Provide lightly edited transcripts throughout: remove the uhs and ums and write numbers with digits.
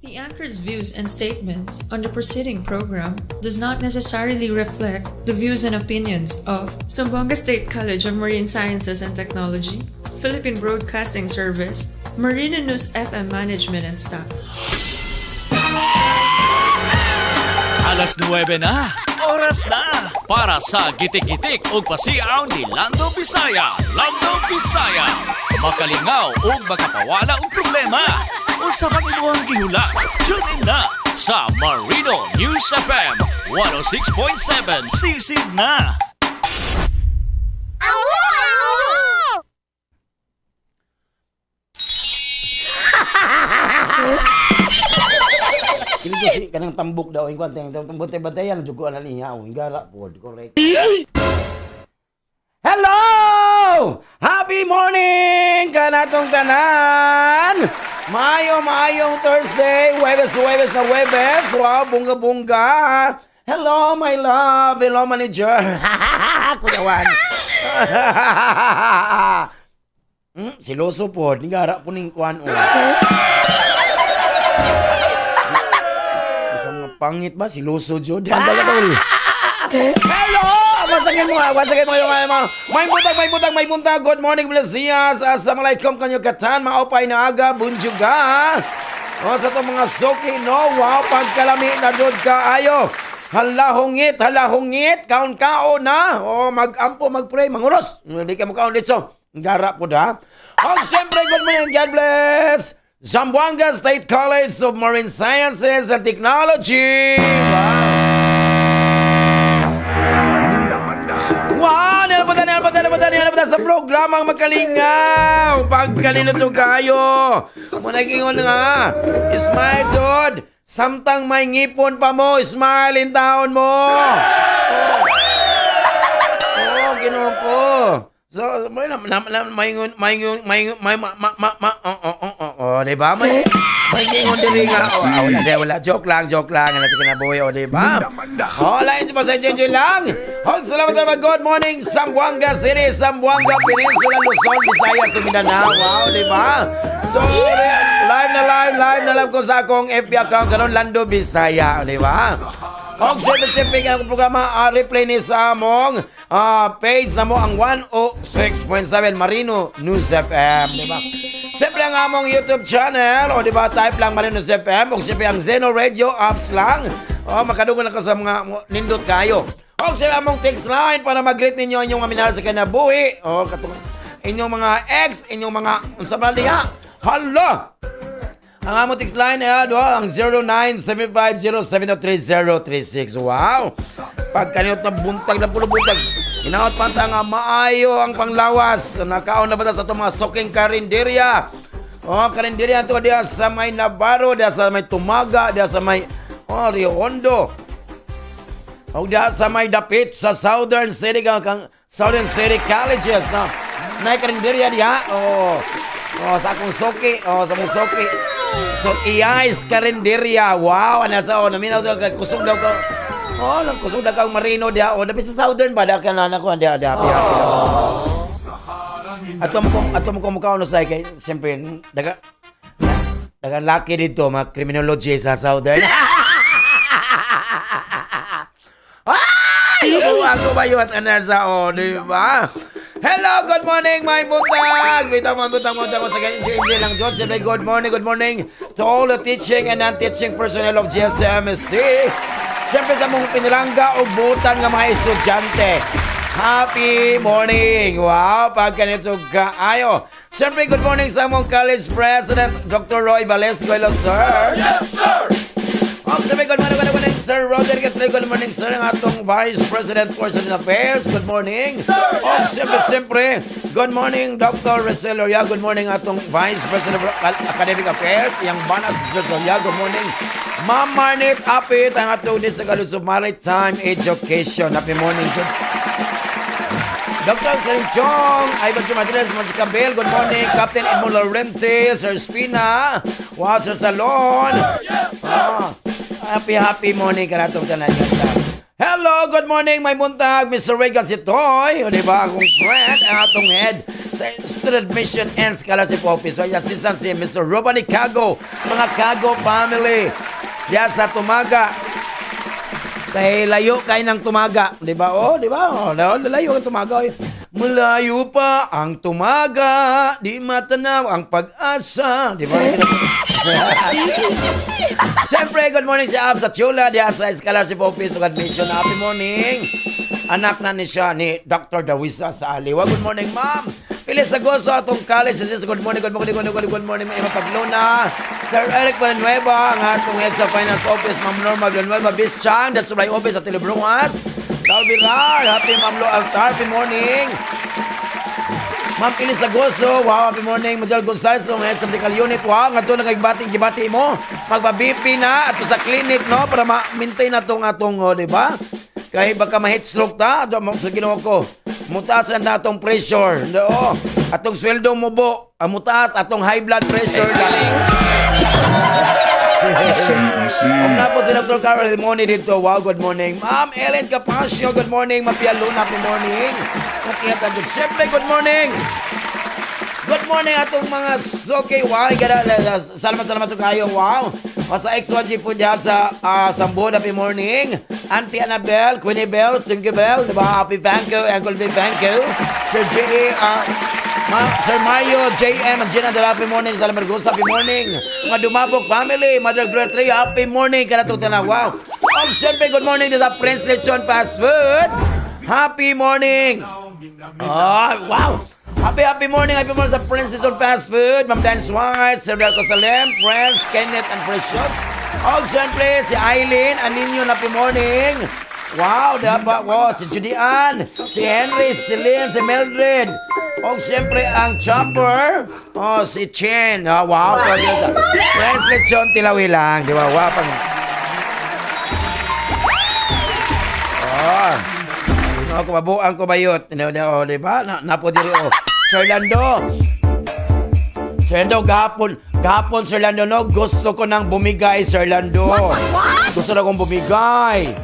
The anchor's views and statements on the preceding program does not necessarily reflect the views and opinions of Zamboanga State College of Marine Sciences and Technology, Philippine Broadcasting Service, Marina News FM management and staff. Alas 9 na. Oras na para sa gitik-gitik ug pasiaw ni Lando Bisaya. Lando Bisaya. Makalingaw ug makapawala og problema. Unsa man imuhang gihula? Tune in na sa Marino News FM 106.7. Sisid na. Kini ko si kanang tambok daw ingkwan teng tambok bantayan jud ko ana niya oh hingara pod, correct. Hello! Happy morning kanatong tanan! Maayo maayong Thursday, Huwebes Huwebes na Huwebes. Wow, bongga bongga. Hello, my love. Hello, manager. Kuya Juan. Siloso pod, nigara po ning kuan oh. Sa mga pangit ba, siloso jud. Handa ka tol. Hello! Masakit mo ha, masakit mo yung mga may buntag, may buntag, may buntag. Good morning, Blasias. Assalamualaikum kanyo katan, maupay na aga, bunjuga. O sa itong mga suki, no? Wow, pagkalami na doon ka ayo. Halahungit, halahungit, kaon kaon na. O, mag-ampo, mag-pray, manguros. Hindi ka mukhaon dito. Gara po da. O, siyempre, good morning, God bless. Zamboanga State College of Marine Sciences and Technology. Wow. Wow! Nalapunta, nalapunta, nalapunta, nalapunta sa programang Makalingaw! Pagkalino kayo! Munagingon nga! Smile, Jod! Samtang may ngipon pa mo, smile in taon mo! Oh, Ginoo ko. So, may na, na, na, may ngun, may ngun, may ngun, may ma, ma, ma, ma, oh, di ba? May ngingon diri nga. Oh, ah, wala, di, wala. Joke lang, joke lang. Ano kinabuhi, oh, di ba? Oh, lain pa sa enjoy lang. Hog, salamat salamat. Good morning, Zamboanga City, Zamboanga Peninsula, Luzon, Visayas, Mindanao. Wow, di ba? So, live na live, live na live ko sa akong FB account karon, Lando Bisaya, di ba? Og siyempre, siyempre, ang programa, replay ni sa among page na mo ang 106.7 Marino News FM, di ba? Siyempre ang among YouTube channel, o di ba, type lang Marino News FM, o siyempre ang Zeno Radio apps lang. O, makadungan na ka sa mga nindot kayo. O siyempre among text line para mag-greet ninyo inyong mga minahal sa kinabuhi. O, katong inyong mga ex, inyong mga, unsa ba diha? Hala! Ang among text line ay ang 0975073036. Wow! Pagkaniot na buntag na pulo buntag. Hinaot pa nga maayo ang panglawas. Nakaon na ba ta sa itong mga soking karinderya? Oh, karinderya ito diya sa may Navarro, diya sa may Tumaga, diya sa may oh, Rio Hondo. O diya sa may dapit sa Southern City kang Southern City Colleges, no. Nay karinderya diha. Oh. Oh, sa akong soki, oh, sa akong soki. So, Iyais Karinderya. Wow, ana sa oh, naminaw sa kay kusog daw ka. Oh, nang kusog daw kang Marino diha. Oh, dapit sa Southern ba da ka na ko diha diha. Diha. Ato mo ko mukha no sa kay siyempre daga daga laki dito mga criminology sa Southern. Ay! Ako ba yun at anasa, oh, di ba? Hello, good morning, my buntag! Bitaw mga buntag, buntag, buntag, enjoy, enjoy lang, John. Siyempre, good morning to all the teaching and non-teaching personnel of GSMST. Siyempre sa mong pinilangga o butan nga mga estudyante. Happy morning! Wow, pagkanito kaayo. Siyempre, good morning sa mong college president, Dr. Roy Valesco. Hello, sir! Yes, sir! Oh, siyempre, good morning, Sir Roger Gatry. Good morning, sir. Ang atong Vice President for Student Affairs. Good morning. Sir, oh, yes, siyempre, sir. Siyempre, good morning, Dr. Rosel Loria. Good morning, atong Vice President for Academic Affairs. Yang banat si Sir Loria. Good morning. Ma'am Marnit Apit, ang atong din sa College of Maritime Education. Happy morning, sir. Dr. Karim Chong, Ivan Chong Martinez, Magic Bell, good morning. Captain Edmond Laurente, Sir Spina, wow, Sir Salon. Yes, sir. Ah, happy, happy morning kanatong tanan. Hello, good morning, may buntag, Mr. Regan Sitoy. O, di ba, akong friend, ang atong head sa Student Admission and Scholarship Office. So, assistant si Mr. Robani Cago, mga Cago family. Diyan sa Tumaga. Kay layo kay ng Tumaga, di ba? Oh, di ba? Oh, layo ang Tumaga. Oy. Malayo pa ang Tumaga, di matanaw ang pag-asa, di ba? Siyempre, good morning sa Abs at Chula diya sa Scholarship Office of Admission. Happy morning. Anak na ni siya ni Dr. Dawisa sa Aliwa. Good morning, ma'am. Pilis sa gozo atong college. Good morning, good morning, good morning, good morning. May Pagluna. Sir Eric Villanueva, ang atong head sa Finance Office, Ma'am Norma Villanueva, Bis Chang, the Supply Office at Tilibruas. Talbilar, happy Ma'am Lo Altar, happy morning. Ma'am Pilis Lagoso, wow, happy morning. Major Gonzales, itong head sa medical unit. Wow, nga to nagbating gibati mo. Magpa-BP na ato sa clinic, no? Para ma-maintain na tong atong, oh, di ba? Kay baka ma-heat stroke ta, do mo sa Ginoo ko. Mutaas ang atong pressure. No, atong sweldo mo bo, ang mutaas atong high blood pressure. Kung na po si Dr. Carol Limoni dito. Wow, good morning. Ma'am Ellen Capasio, good morning. Mapia Luna, happy morning. Nakita dyan. Siyempre, good morning. Good morning atong mga suki. Wow, gana, salamat, salamat sa kayo. Wow. Masa X1G po dyan sa Sambo, happy morning. Auntie Annabel, Queenie Bell, Tinky Bell, diba? Happy thank you, Uncle B, thank you. Sir J.A., Sir Mario, JM, and Gina Del, happy morning. Salamat Margosa, happy morning. Mga Dumabok family, Mother Gloria Tree, happy morning. Kanatong na, wow. Oh, siyempre, good morning sa Prince Lechon Fast Food. Happy morning. Oh, wow. Happy, happy morning sa Prince Lechon Fast Food. Ma'am Dan White, Sir Del Cosalem, Prince, Kenneth, and Precious. Oh, siyempre, si Eileen, Aninyo, happy morning. Wow, dapat, wow, si Judy Ann, si Henry, si Lynn, si Mildred. O, siyempre, ang chopper, oh, si Chen. Oh, wow, Prince Lechon, tilawi lang, di ba? Wow, pang... Oh. No, kumabuang ko bayot. No, no, di ba? Na, napo diri oh. Sir Lando. Sir Lando, gahapon, gahapon Sir Lando, no, gusto ko nang bumigay, Sir Lando. Gusto na kong bumigay.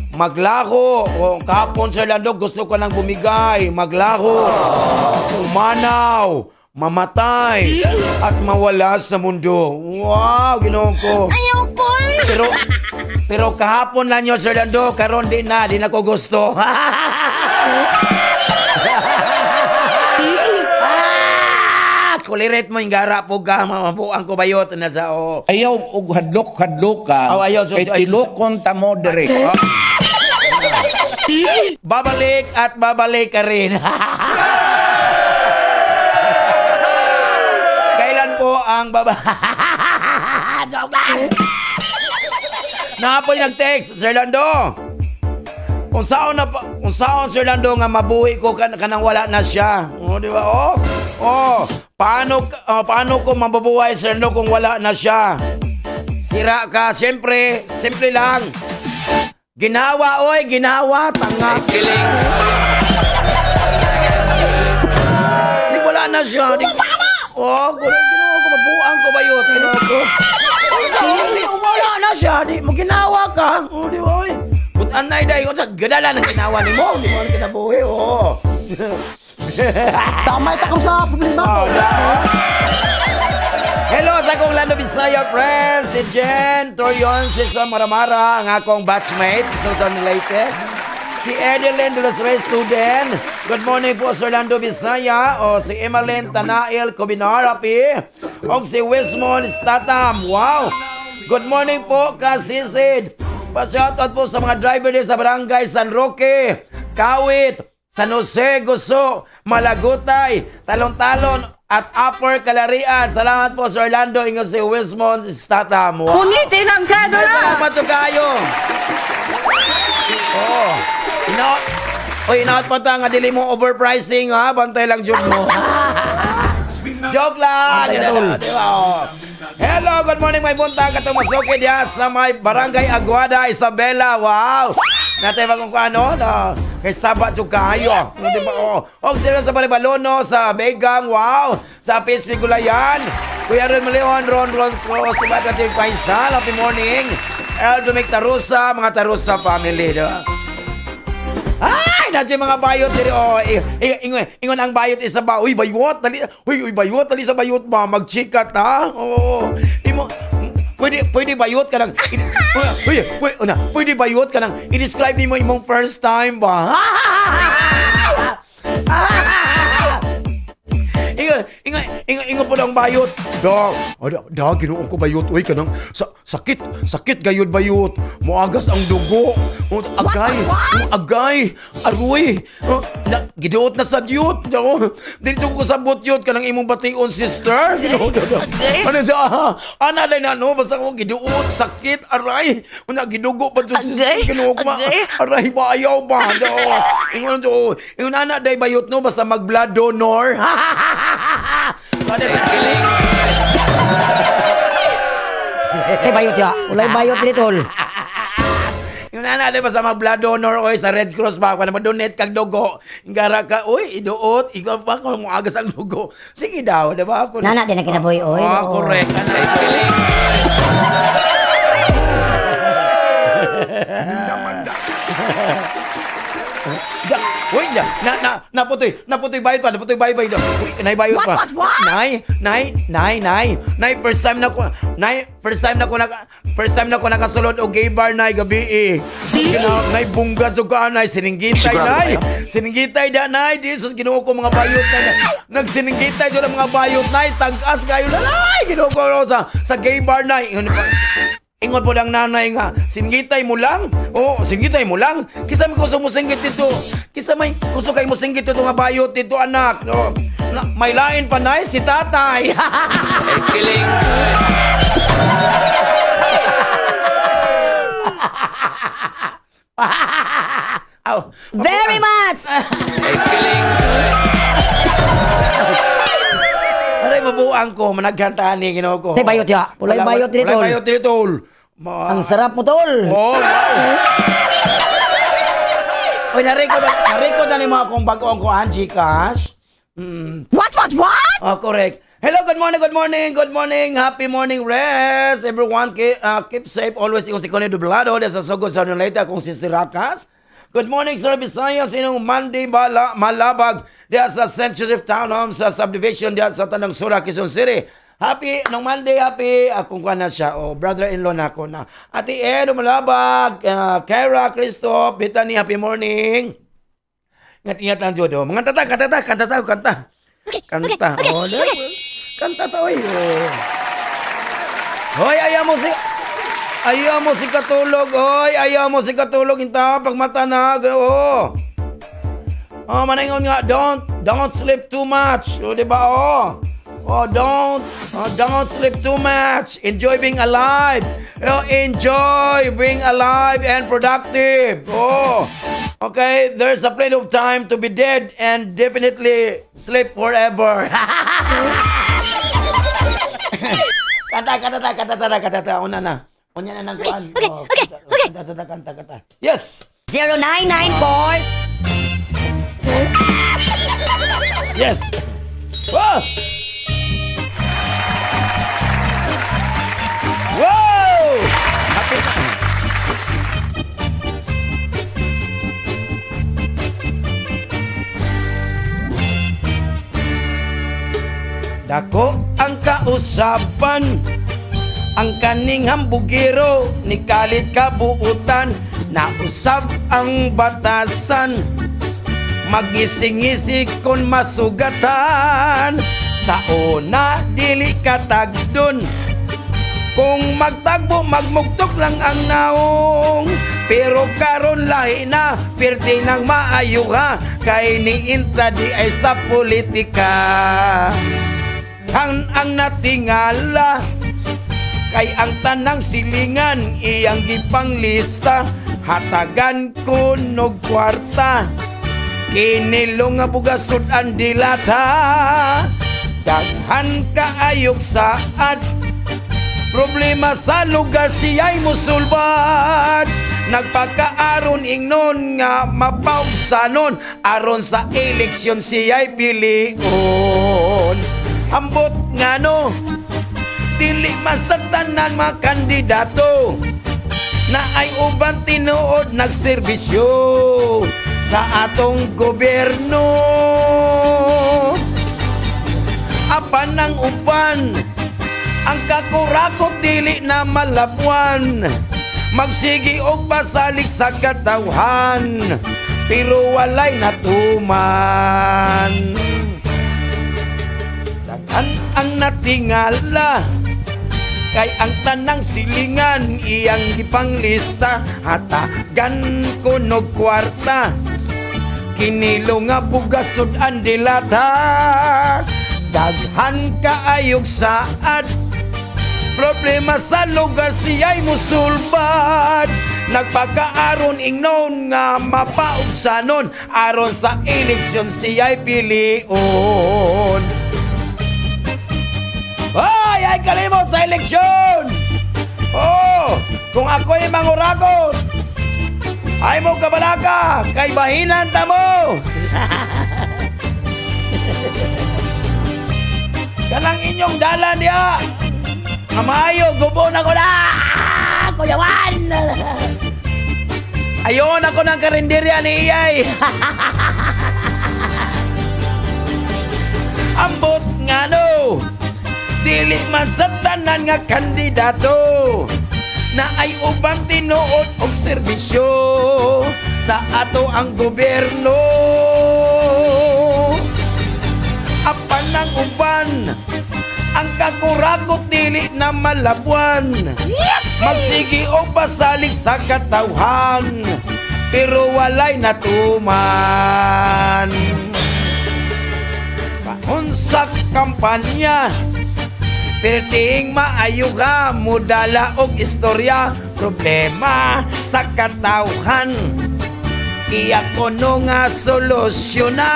Maglaho. O, kahapon, Sir Lando, gusto ko nang bumigay. Maglaho. Umanaw. Mamatay. At mawala sa mundo. Wow, Ginoong ko. Ayoko! Pero kahapon lang yun, Sir Lando. Karon di na, di na ko gusto. Ah, kulirit mo yung gara po ka, mamabuang ko bayot na sa o. Ayaw og hadlok-hadlok ka. Oh, ayaw, so- kay tilokon ta mo dire. Babalik at babalik ka rin. Kailan po ang baba... Joke lang! Napoy nag-text, Sir Lando. Kung saon na kung saon Sir Lando nga mabuhi ko kanang wala na siya. Oh, di ba? Oh. Oh, paano oh, paano ko mabubuhay Sir Lando kung wala na siya? Sira ka, siyempre, simple lang. Ginawa, oy, ginawa, tanga. Di wala na siya. Di, oh, ginawa ko, mabuang ko ba yun? Ginawa ko. Di, wala na siya. Di, mo ginawa ka. Oh, di ba, oy. Butan na iday ko sa gadala ng ginawa ni mo. Di mo na kinabuhi, oh. Tama ita sa problema ko. Oh, Hello sa akong Lando Bisaya friends, si Jen Torion, si Son Maramara, ang akong batchmate, Sultan Leyte. Si Edeline de los Reyes student. Good morning po, Sir Lando Bisaya. O si Emmeline Tanael Cobinar, happy. O si Wismon Statam. Wow! Good morning po, Kasisid. Pa-shoutout po sa mga driver din sa Barangay San Roque, Kawit, San Jose, Guso, Malagutay, Talon-Talon, at Upper Calarian. Salamat po, Sir Orlando. Ingat si Wismon Statam. Wow. Punitin ang cedula! Salamat sa kayo. Oh. Ina Oy, inaot pa ta nga dili mo overpricing ha. Bantay lang jud mo. Joke lang. Di ba? Oh. Hello, good morning may buntag katong masuki diha sa may Barangay Aguada, Isabela. Wow. Natay bagong kung ano, no? Kay saba jud kaayo. No, di ba? Oh. Og sila sa Balibalono, sa Begang, wow. Sa PSP Gulayan. Kuya Ron Maleon, Ron Ron Cruz, Subat at Faisal, happy morning. Earl Dumic Tarusa, mga Tarusa family, di ba? Na mga bayot diri, oh, ingon ingon ang bayot isa ba, uy bayot, dali, uy uy bayot, dali sa bayot ba, magchika ta. Oo. Imo pwede pwede bayot ka lang. Uy, uy, una, pwede bayot ka lang. I-describe nimo imong first time ba? Ingon, ingon, ingon, ingon po lang bayot. Da, da, da, Ginoo ko bayot. Uy, kanang, sa, sakit, sakit gayud bayot. Moagas ang dugo. O, agay, o, agay, aroy. O, na, giduot na sa diyot. O, dito ko sabot yun, kanang imong bation, sister. Ginoo, da, da. Ano siya, ah, ana day na, no, basta ko giduot, sakit, aray. Una, gidugo pa dyan, sister. Ginoo ko ma, aray ba, ayaw ba? Da, ingon, do, ingon, ana day bayot, no, basta mag blood donor. Feeling Kay bayot ya. Walay bayot diri, tol. Yung nana, di ba sa mga blood donor, oy, sa Red Cross ba, kung donate kag dugo, gara ka, oy, iduot, ikaw pa kung agas ang dugo. Sige daw, di ba? Nana din ang kinabuhi, oy. Oh, Oo. correct. Nana. feeling Uy, na, na, na, naputoy, naputoy bayot pa, naputoy bayot pa. Uy, nay bayot pa. What, what, what? Nay, nay, nay, nay, nay, first time na ko, nay, first time na ko naka, first time na ko nakasulod og gay bar, nay, gabi eh. Gina, nay, bunga jud ka, nay, sininggitay, nay. Sininggitay da, nay, di sus, Ginoo ko mga bayot, nay. Nagsininggitay jud ang mga bayot, nay, tag-as kayo na, nay, Ginoo ko sa gay bar, nay. Ingon pa, ingon po lang nanay nga, singgitay mo lang? Oo, singgitay mo lang. Kisa may gusto mo singgit dito. Kisa may gusto kay mo singgit dito nga bayot dito, anak. No. Na, may lain pa, nay, si tatay. Feeling good. Aw, Very much. Feeling good. Aray, mabuang ko, managkantaan ni Ginoo ko. Kay bayot ya. Walay bayot diri, Walay tol. bayot diri, tol. Ma- Ang sarap mo, tol. Oh, wow. Oy, na-record na ni mga akong bago ang kuan, Gcash. What, what, what? Oh, correct. Hello, good morning, good morning, good morning. Happy morning rest. Everyone, keep safe always. Yung si Connie Dublado, sa Sugod sa Noleta, kung si Sirakas. Good morning, Sir Visayas. Inong Monday bala, Malabag, diya sa St. Joseph Town Home, sa subdivision, diya sa Tanang Sura, Quezon City. Happy, nung Monday, happy, akong kuha na siya, oh, brother-in-law na ako na. Ate Ed, Malabag, Kyra, Christoph, Bethany, happy morning. Ingat-ingat lang, Jodo. Mga tata, kanta ta, kanta sa kanta. Kanta. Oh, kanta ta, oy. Oh. Hoy, ayaw mo si katulog, hoy. Ayaw mo si katulog inta pag mata na. Oh. Oh, manangon nga, don't sleep too much. Oh, di ba? Oh. Oh, don't sleep too much. Enjoy being alive. Oh, enjoy being alive and productive. Oh. Okay, there's a plenty of time to be dead and definitely sleep forever. Kanta, kanta, ta, kanta, ta, kanta, ta. Una na. Unya na ng kuan. Oh, kanta, kanta, kanta, kanta, kanta. Yes. 0994. Yes. Wow! Wow! Happy na. Dako ang kausapan, ang kaning hambugiro ni kalit kabuutan, nausab ang batasan, magising-isig kon masugatan. Sa una dili katagdon, kung magtagbo magmugtok lang ang naong. Pero karon lahi na, pirti nang maayo ha, kay niinta di ay sa politika. Ang natingala kay ang tanang silingan iyang gipanglista, hatagan ko nog kwarta, kinilo nga bugas sud-an dilata. Daghan kaayog saad, problema sa lugar siya'y musulbad. Nagpakaaron ingnon nga mapawsanon, aron sa eleksyon siya'y pilion. Ambot nga no, dili man sa tanan mga kandidato na ay uban tinuod nagserbisyo. Sa atong gobyerno. Apan ang uban, ang kakurakot dili na malabuan. Magsigi og pasalig sa katawhan, pero walay natuman. Daghan ang natingala kay ang tanang silingan iyang gipanglista. Hatagan kunog kwarta, kinilo nga bugas sud-an dilata. Daghan kaayog saad, problema sa lugar siya'y musulbad. Nagpakaaron ingnon nga mapaubsanon, aron sa eleksyon siya'y pilion. Ay, ay kalimot sa eleksyon! Oh, kung ako'y mangurakot, ay mo kabalaka, kay bahinan ta mo! Kanang inyong dalan diya! Nga maayo, gubo na ko na! Kuya Juan! Ayon ako ng karinderya ni Iyay! Ambot nga no, dili man sa tanan nga kandidato na ay ubang tinuod og serbisyo sa ato ang gobyerno. Apan ang uban, ang kakurakot dili na malabuan. Magsigi og pasalig sa katawhan, pero walay natuman. Paon sa kampanya, perting maayo ka, mudala og istorya. Problema sa katawhan, iya kuno nga solusyonan.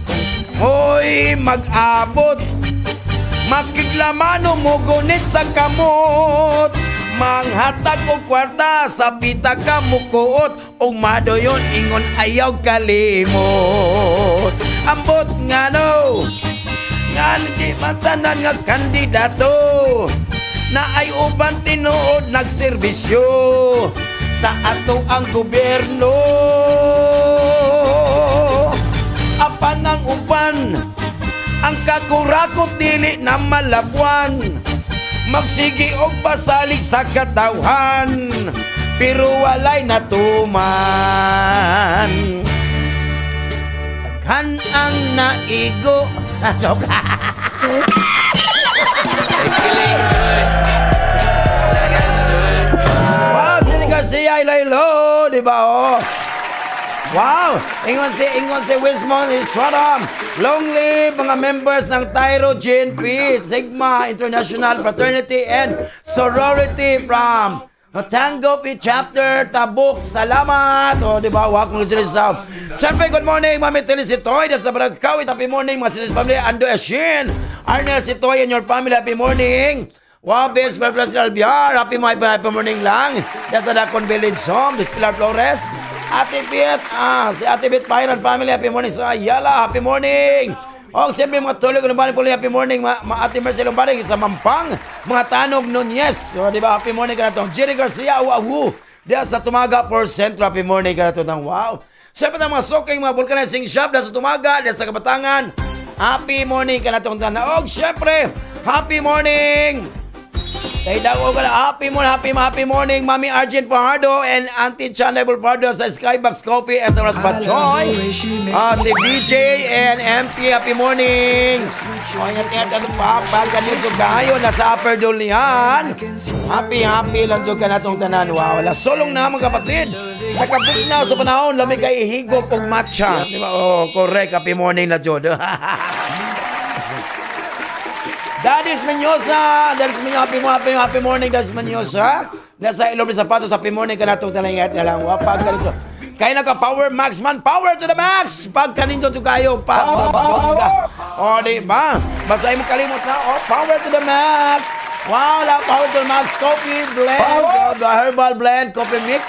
Kung ko'y mag-abot, makiglamano mo gunit sa kamot. Manghatag og kwarta sa pita ka mukuot, ug madoyon ingon ayaw kalimot. Ambot nga no, nga di matanan nga kandidato na ay uban tinuod nagserbisyo sa ato ang gobyerno. Apan ang uban, ang kakurakot dili na malabuan. Magsigi og pasalig sa katawhan, pero walay natuman. Daghan ang naigo. Joke. Wow, Jenny Garcia, Ilaylo, di ba oh? Wow! Ingon si Wismon Iswaram. Long live mga members ng Tyro GNP, Sigma International Fraternity and Sorority from Tango Phi Chapter, Tabuk. Salamat! O, di ba? Wow, congratulations. Siyempre, good morning, Mami Tilly Sitoy. That's sa Barang Kawit. Happy morning, mga sisters family. Ando Eshin. Arnel Sitoy and your family. Happy morning. Wow, best my President Albiar. Happy my happy morning lang. That's sa Dakon Village Home. Miss Pilar Flores. Ate Piet, si Ate Piet Pyran family, happy morning sa Ayala, happy morning. O, siyempre mga tuloy ko Lumbaning Puli, happy morning, ma Ate Mercy Lumbaning sa Mampang, mga Tanog Nunez. O, di ba, happy morning ka na to. Jerry Garcia, awu, diya sa Tumaga for Centro, happy morning ka na to. Ng, wow. Siyempre ang mga soking mga vulcanizing shop, diya sa Tumaga, diya sa Kabatangan, happy morning ka na to. Og, siyempre, happy morning. Kay daw ko lang, happy morning, happy, happy morning, Mami Argent Fajardo and Auntie Chanable Fajardo sa Skybox Coffee and sa Ras Batchoy. Si BJ and MP, happy morning. O, ingat, ingat, ano pa, pag ganito kayo, nasa Upper Dulian. Happy, happy lang dyan ka na itong tanan. Wow, wala. Solong na mga kapatid. Sa kabugnaw sa panahon, lamig kay ihigop og matcha. Di ba? Oh, correct. Happy morning na, Jod. Dadis Menyosa! Dadis Menyosa, happy, happy, happy morning, Dadis Menyosa. Nasa Ilog ng Sapatos, happy morning ka na itong talangat na lang. Wapag ka nito. Kaya naka power max man, power to the max! Pag kanindot yung kayo, pa, pa, pa, pa, O, di ba? Basta mo kalimot na, oh, power to the max! Wow, la, power to the max, coffee blend, oh, the herbal blend, coffee mix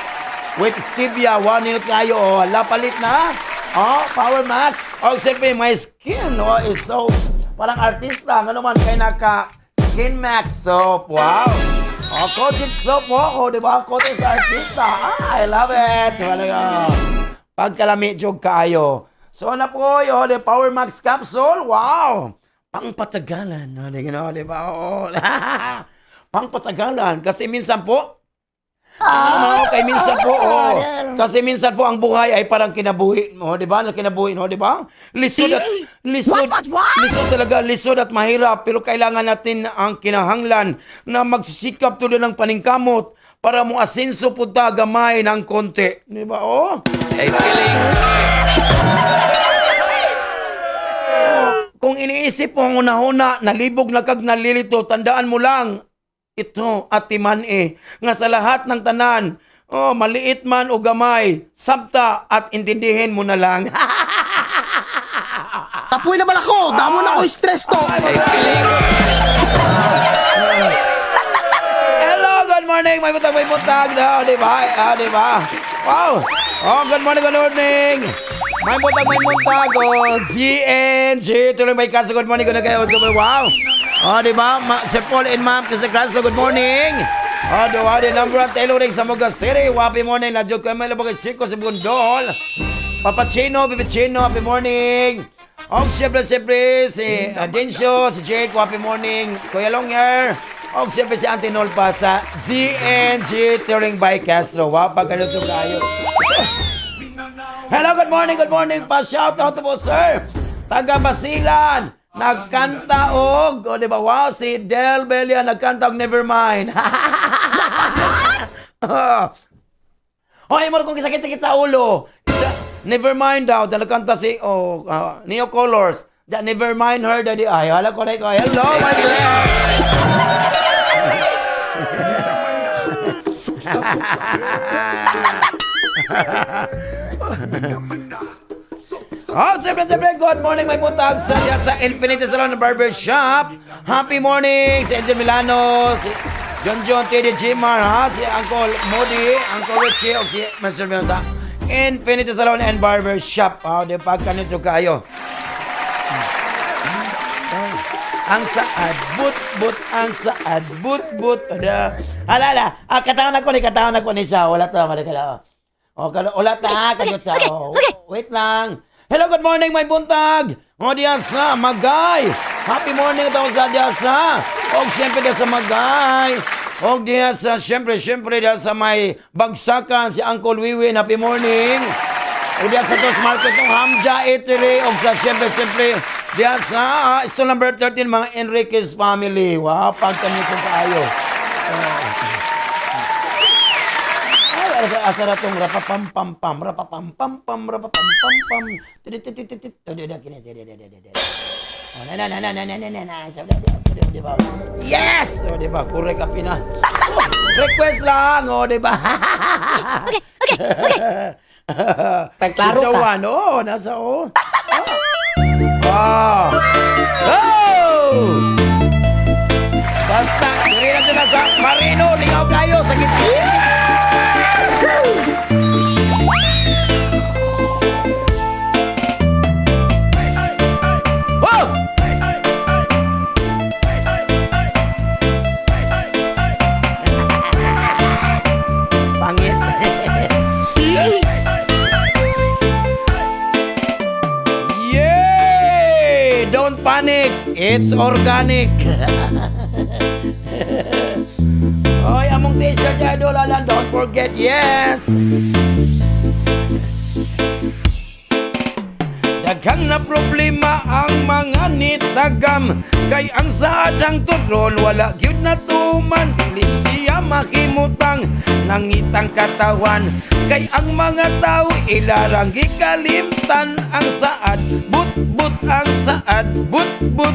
with stevia. 1 minute kayo, oh, la, palit na. Oh, power max. Oh, siyempre, my skin, oh, is so parang artista, ano man, kay naka Skin Max soap. Wow! Oh, Kojic soap mo ako, di ba? Kojic sa artista. Ah, I love it. Di ba? Pagkalami jud kaayo. So na po, yo, the Power Max capsule. Wow! Pangpatagalan. No, di no, di ba? Oo. Pangpatagalan. Kasi minsan po, ano naman ako, kay minsan po, oh. Kasi minsan po ang buhay ay parang kinabuhi mo, di ba? Na kinabuhi mo, di ba? Lisod at lisod, What, what, what? lisod talaga, lisod at mahirap, pero kailangan natin ang kinahanglan na magsisikap tuloy ng paningkamot para mo asenso po ta gamay ng konti. Di ba? Oh. Hey, feeling Kung iniisip mo ang una-una, nalibog na kag nalilito, tandaan mo lang, ito at timan eh, nga sa lahat ng tanan, oh, maliit man o gamay, sabta at intindihin mo na lang. Kapoy naman ako! Damo na ako stress to! Hey, feeling Hello, good morning. May butag, may butag. No, di ba? Ah, di ba? Wow. Oh, good morning, good morning. May butag, may buntag. Oh, ZNG. Tuloy may kaso. Good morning, good kayo. Wow. Oh, di ba? Sir Paul and Ma'am Krista Crasto, good morning. Oh, di ba? The number one tailoring sa Moga City. Happy morning. Na joke kami labag Chico sa Bundol. Papa Chino, Bibi Chino, happy morning. Og siyempre, siyempre, si Densyo, si Jake, happy morning. Kuya Longer. Og siyempre si Auntie Nolpa sa ZNG Touring by Castro. Wapag kayo kayo. Hello, good morning, good morning. Pa-shout out po, sir. Taga Basilan. Nagkanta og, o di ba? Wow, si Del Belia nagkanta og Nevermind. Hoy, mo kung sakit-sakit sa ulo. Nevermind daw, dahil nagkanta si oh, Neo Colors. Ja, never mind her, daddy. Ay, wala ko na ko. Hello, my friend. Oh, siyempre, siyempre, good morning, may butag sa Infinity Salon and Barber Shop. Happy morning si Angel Milano, si John John, Teddy Jimar, ha? Si Uncle Modi, Uncle Richie, o si Mr. Milano sa Infinity Salon and Barber Shop. Oh, di pa kanito kayo. Ang saad, but, but, ang saad, but, but. Ada. Ala, ala. Ah, katawan ako ni siya. Wala ta, wala ka. Oh, wala ta, kanyot sa. Oh, wait lang. Hello, good morning, may buntag. O diya sa Magay. Happy morning ito sa diya sa. Og siyempre diya sa Magay. Og diya sa, siyempre, siyempre diya sa may bagsakan si Uncle Wiwin. Happy morning. O diya sa Tos Market ng Hamja Eatery. O sa siyempre, siyempre, diya sa stall number 13, mga Enriquez family. Wow, pagkami kong kaayo. Ay, asa, asa na tong rapapam pam pam, rapapam pam pam, rapapam pam pam. Tititit, oh, na na na na na na na na. Di ba? Yes! O, di ba? Correct ka pina. Request lang, o, di ba? Okay. Pagklaro ka. One, oo, nasa o. Ah. Oh! Basta, diri na sila sa Marino, lingaw kayo sa gitna. Wow! Pangit. Yay! Don't panic. It's organic. Oy, among t-shirt idol, Alan, don't forget, yes! Daghang na problema ang mga nitagam kay ang saadang turon wala gyud natuman, dili siya makimutang nangitang katawan kay ang mga tao ilarang gikalimtan. Ang saad but-but, ang saad but-but,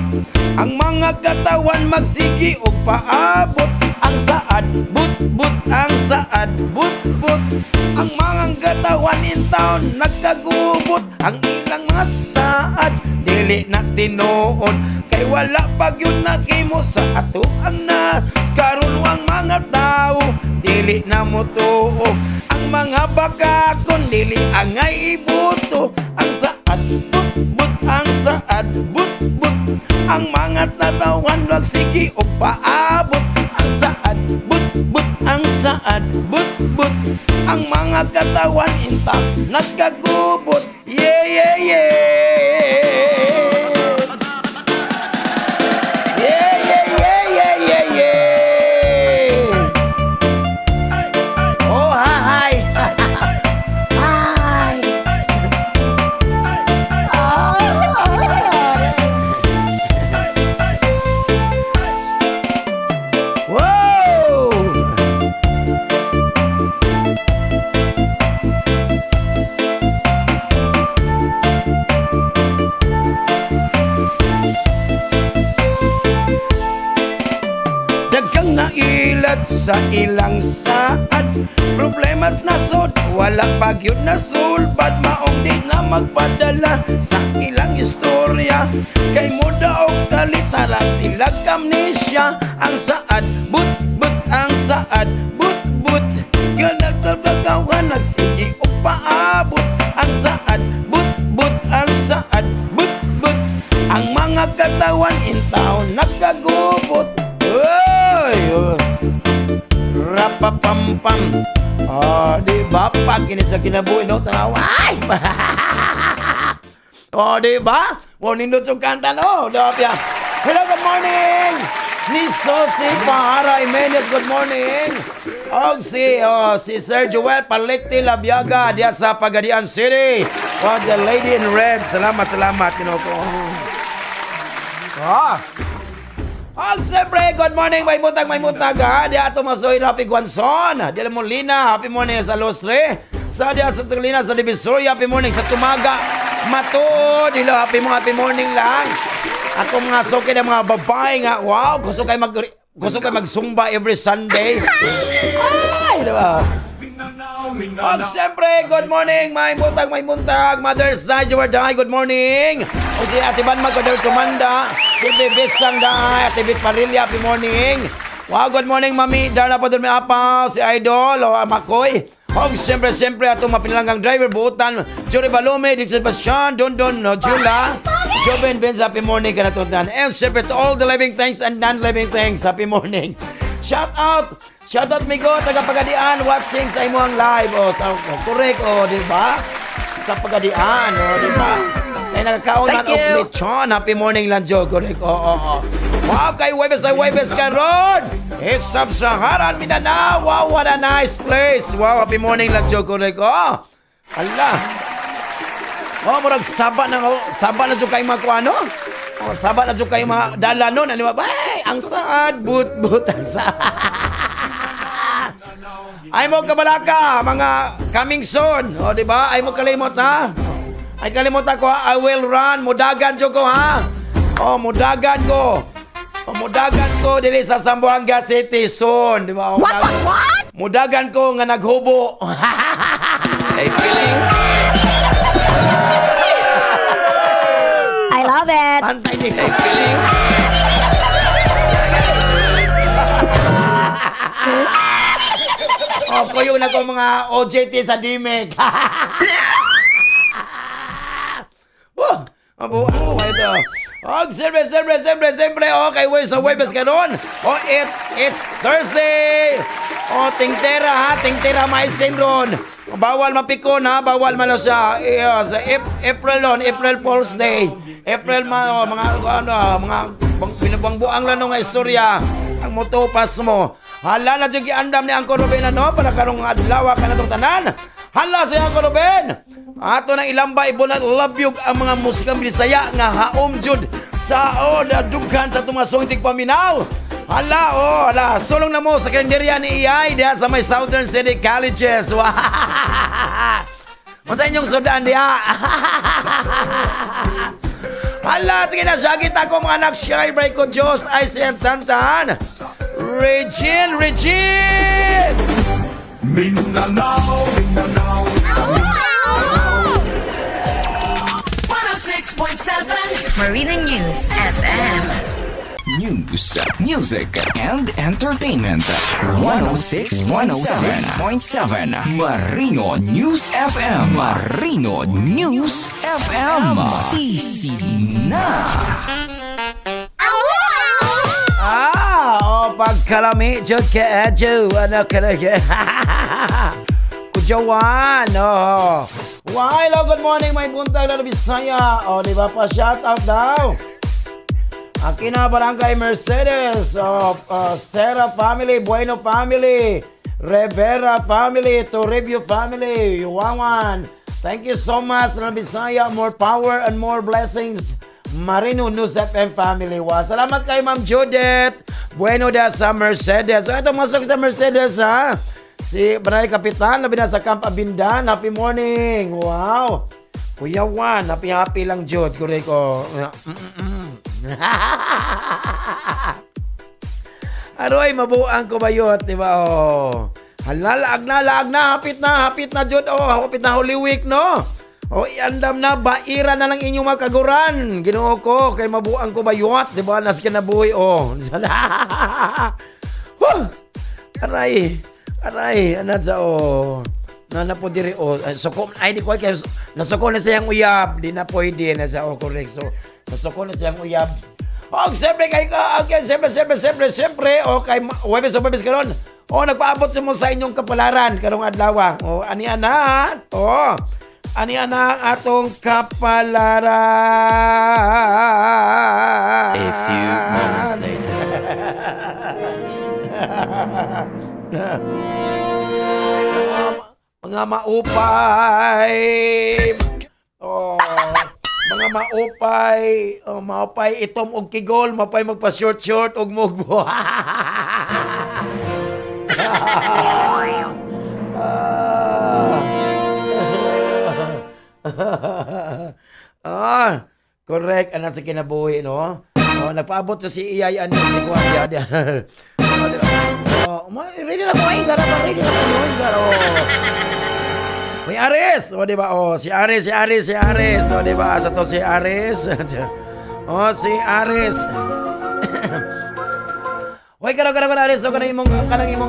ang mga katawan magsigi og paabot. Ang saad but-but, ang saad but-but, ang mga katawan in town nagkagubot. Ang ilang mga saad dili na tinuod kay wala pag yun nakimo sa ato ang na karon. Ang mga tao dili na motuo, ang mga baka kun dili angay ibuto. Ang saad but-but, ang saad but-but, ang mga tatawan magsigi og paabot. Ang saad but-but, ang saad but-but, ang mga mga katawan inta nagkagubot. Yeah. Yeah. Oh, hi. Hi. Ah. Whoa! Daghang nailat sa ilang saad. Problemas na sod, wala pagyud na sulbad. Maong di na magpadala sa ilang istorya. Kay mo daog kalitara sila amnesia. Ang saad, but but ang saad, but but. Ganagtabagawan, nagsige og paabot. Ang saad, but but ang saad, but but. Ang mga katawan in town nagkagubot. Uy! Oh. Rapapampam. Oh, di ba? Pag init sa kinabuhi, no? Tanawa. Ay! Oh, di ba? Wow, nindot sa kanta, no? Dopya. Hello, good morning! Ni Sosi Pahara Jimenez, good morning! Og si, oh, si Sir Joel Palikti Labiaga diya sa Pagadian City. Oh, the lady in red. Salamat, salamat. Kinoko. Ah. Og siyempre, good morning, may butag, ha. Di ato masoy Rafi Guanzon. Di alam mo, Lina, happy morning sa Lustre. Sa diya sa Tolina, sa Divisoria, happy morning sa Tumaga. Matuod, hello, happy morning lang. Ako mga suki ng mga babae nga, wow, gusto kay magsumba every Sunday. Ay, di ba? Og siyempre, good morning, may buntag, may buntag. Mother's Night, you are die, good morning. O si Ate Ban Magkadar Kumanda, si Bibis Sang Daay, Ate Bit Parilla, happy morning. Wow, good morning, Mami. Darna pa doon may apaw, si Idol, o Makoy. Og siyempre, siyempre, atong mapinalanggang driver, buutan, Jory Balome, Di Sebastian, Don Don, no, Jula, Joven Benz, happy morning ka na. And siyempre, to all the living things and non-living things, happy morning. Shout out! Shout out, Migo, taga Pagadian, watching sa imong live. Oh, sa, oh, correct, oh, di ba? Sa Pagadian, oh, di ba? Kay nagkaunan Thank og you. lechon. Happy morning lang, Joe. Correct. Oh. Wow, kay Webes na Webes karon. It's Sub-Saharan, Mindanao. Wow, what a nice place. Wow, happy morning lang, Joe. Correct. Oh. Ala. Oh, murag saba na oh, saba na jud kay mga kuano. Oh, saba na jud kay mga dala nun. Ano ba? Ay, ang saad, but but ang saad. Ay mo kabalaka, mga coming soon. O, di ba? Ay mo kalimot, ha? Ay kalimot ako, ha? I will run. Mudagan jud ko, ha? O, mudagan ko. O, mudagan ko dili sa Zamboanga City soon, di ba? What, what, what? Mudagan ko nga naghubo. Hey, feeling. I love it. Pantay ni. Hey, feeling. O, kuyo na ko mga OJT sa DMEC. Oh, abo, ano ba ito? Oh, siyempre, siyempre, siyempre, siyempre. Okay, where's the Webes karon? Oh, it's Thursday. Oh, tingtera ha, tingtera may ron. Bawal mapikon ha, bawal malo siya. Yes, April on, April Fool's Day. April ma, oh, mga ano, mga binubuang-buang lang nga istorya. Ang motopas mo. Hala na jud giandam ni Uncle Ruben ano para karong adlaw ka na tong tanan. Hala si Uncle Ruben. Ato nang ilamba ibulat labyog ang mga musikang Bisaya nga haom jud sa oh dughan sa atong mga songtig paminaw. Hala oh, hala sulong na mo sa kalendarya ni Iyay diha sa may Southern City Colleges. Wow. Unsa inyong sudan diha? Hala, sige na, syagit ako mga anak, shy break ko, Diyos ay si Tantan. Regine, Regine! Mindanao, Mindanao, Marina News FM. News, music, and entertainment. 106, 106.7 Marino News FM. Marino News FM. Sisi na. Ah, oh, pagkalami, Diyos ka, Adjo, ano ka na. Joanne. Oh. Wow, hello, good morning, may buntag na Bisaya. Oh, di ba pa shout out daw. Akina Barangay Mercedes, oh, Serra family, Bueno family, Rivera family, Toribio family, Wawan. Thank you so much, na Bisaya. More power and more blessings. Marino News FM family. Wa. Salamat kay Ma'am Judith. Bueno da sa Mercedes. So, ito masok sa Mercedes, ha. Si Barangay Kapitan, labi na sa Camp Abindan. Happy morning. Wow. Kuya Juan, happy happy lang jud. Correct ko. Aroy, mabuang ko bayot, di ba? Oh. Hala, laag na, laag na, hapit na jud. Oh, hapit na Holy Week, no? Oh, iandam na, baira na lang inyong mga kaguran. Ginoo ko, kay mabuang ko bayot, di ba? Nas kinabuhi, oh. Huh! Aray, aray, ana sa oh. Na na po diri oh. Ay, suko ay di ko kay nasuko na siyang uyab, di na pwede na sa oh, correct. So, nasuko na siyang uyab. Oh, siyempre kay okay, siyempre, siyempre, siyempre, siyempre, oh, kay Huwebes o Huwebes karon. Oh, nagpaabot sa mo sa inyong kapalaran karong adlaw. Oh, ani ana. Oh. Ani ana ang atong kapalaran. A few moments later. Mga maupay. Oh, mga maupay, oh, maupay itom og kigol, maupay magpa short short og mugbo. Ah, correct ana sa kinabuhi, no? Oh, nagpaabot to si Iyay ano si Kuan ya. Oh, ready na ko ay gara ready na ko ay gara. Oh. May Aris, o di ba? Oh, si Aris, si Aris, si Aris. O di ba? Asa to si Aris? Oh, si Aris. Hoy, karon karon karon Aris, so kanang imong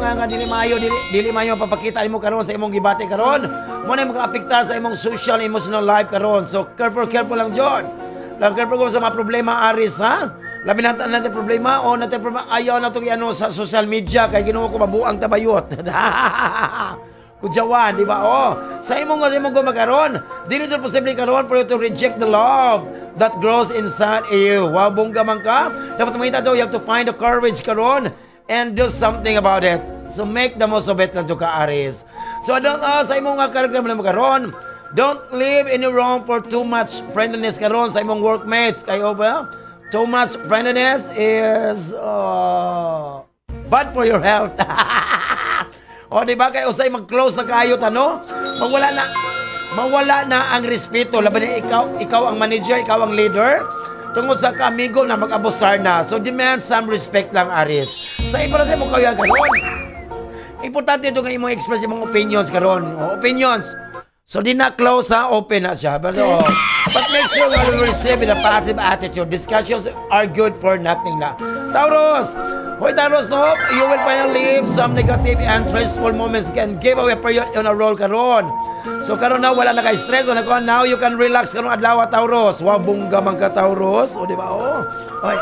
nga dili maayo dili maayo papakita nimo karon sa imong gibati karon. Mo na makaapektar sa imong social and emotional life karon. So careful careful lang jud. Lang careful ko sa mga problema, Aris, ha. Labi na natin problema o natin problema ayaw na itong iano sa social media kay Ginoo ko mabuang tabayot. Kudyawan, di ba? Oh, sa imong gumakaron, dili jud posible karon for you to reject the love that grows inside you. Wow, bongga man ka. Dapat makita daw, you have to find the courage karon and do something about it. So make the most of it lang ka, Aries. So don't sa imong nga karakter mo karon, don't leave any room for too much friendliness karon sa imong workmates. Kayo ba? Too much friendliness is bad for your health. O, di ba kay usay mag-close na kayo tano? Mawala na ang respeto labi na ikaw ang manager, ikaw ang leader. Tungod sa kaamigo na mag-abusar na. So demand some respect lang, Aries. Sa iba na sa imong kaya karon. Importante ito nga imong express imong opinions karon. O, opinions. So di na close ha, open na siya. But, oh, but make sure nga you receive with a positive attitude. Discussions are good for nothing na. Taurus! Hoy Taurus, no? You will finally leave some negative and stressful moments and give away a period on a roll karon. So karon na wala na kay stress, wala ko now you can relax karon adlaw, Taurus. Wow, bongga man ka, Taurus. O di ba? Oh. Oy.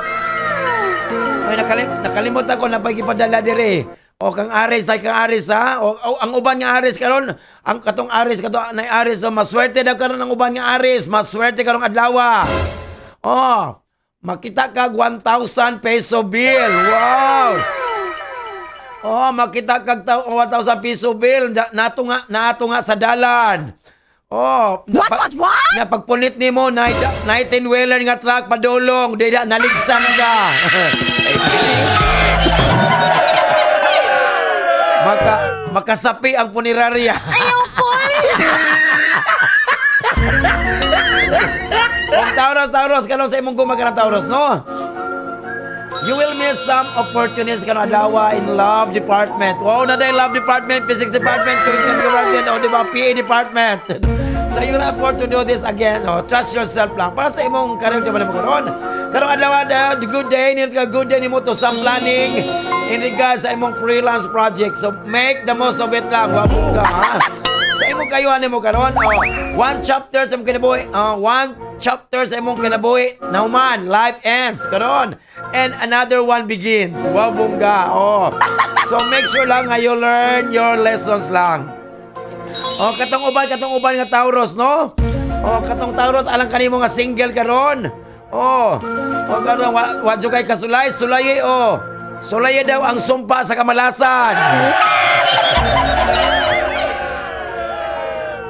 Oy, nakalimot ako na pag ipadala dire. O kang Aries, tay kang Aries ha. O, ang uban nga Aries karon, ang katong Aries kato na Aries, oh, maswerte daw karon ang uban nga Aries, maswerte karong adlaw. Oh, makita kag 1,000 peso bill. Wow. Oh, makita kag 1,000 peso bill nato nga sa dalan. Oh, What, what? Na pagpunit nimo 19 wheeler nga truck padulong, di na naligsan ka. Makasapi ang punerarya. Ayoko! Og Taurus, Taurus, karon sa imong gumagana, Taurus, no? You will miss some opportunities karon adlaw in love department. Wow, na dahil love department, physics department, chemistry department, o di ba, PA department. So you can afford to do this again. Oh, trust yourself lang. Para sa imong career mo karon. Karong adlaw the good day, nindot ka good day nimo to some planning in regards sa imong freelance project. So make the most of it lang. Wa ka ha. Sa imong kayuhan nimo karon, oh, one chapter sa imong kinabuhi, oh, one chapter sa imong kinabuhi, nahuman, life ends karon. And another one begins. Wow, bongga. Oh. So make sure lang nga you learn your lessons lang. Oh, katong uban nga Taurus, no? Oh, katong Taurus, alang kanimo nga single karon. Oh, karon wa jud kay kasulay, sulayi oh. Sulayi daw ang sumpa sa kamalasan.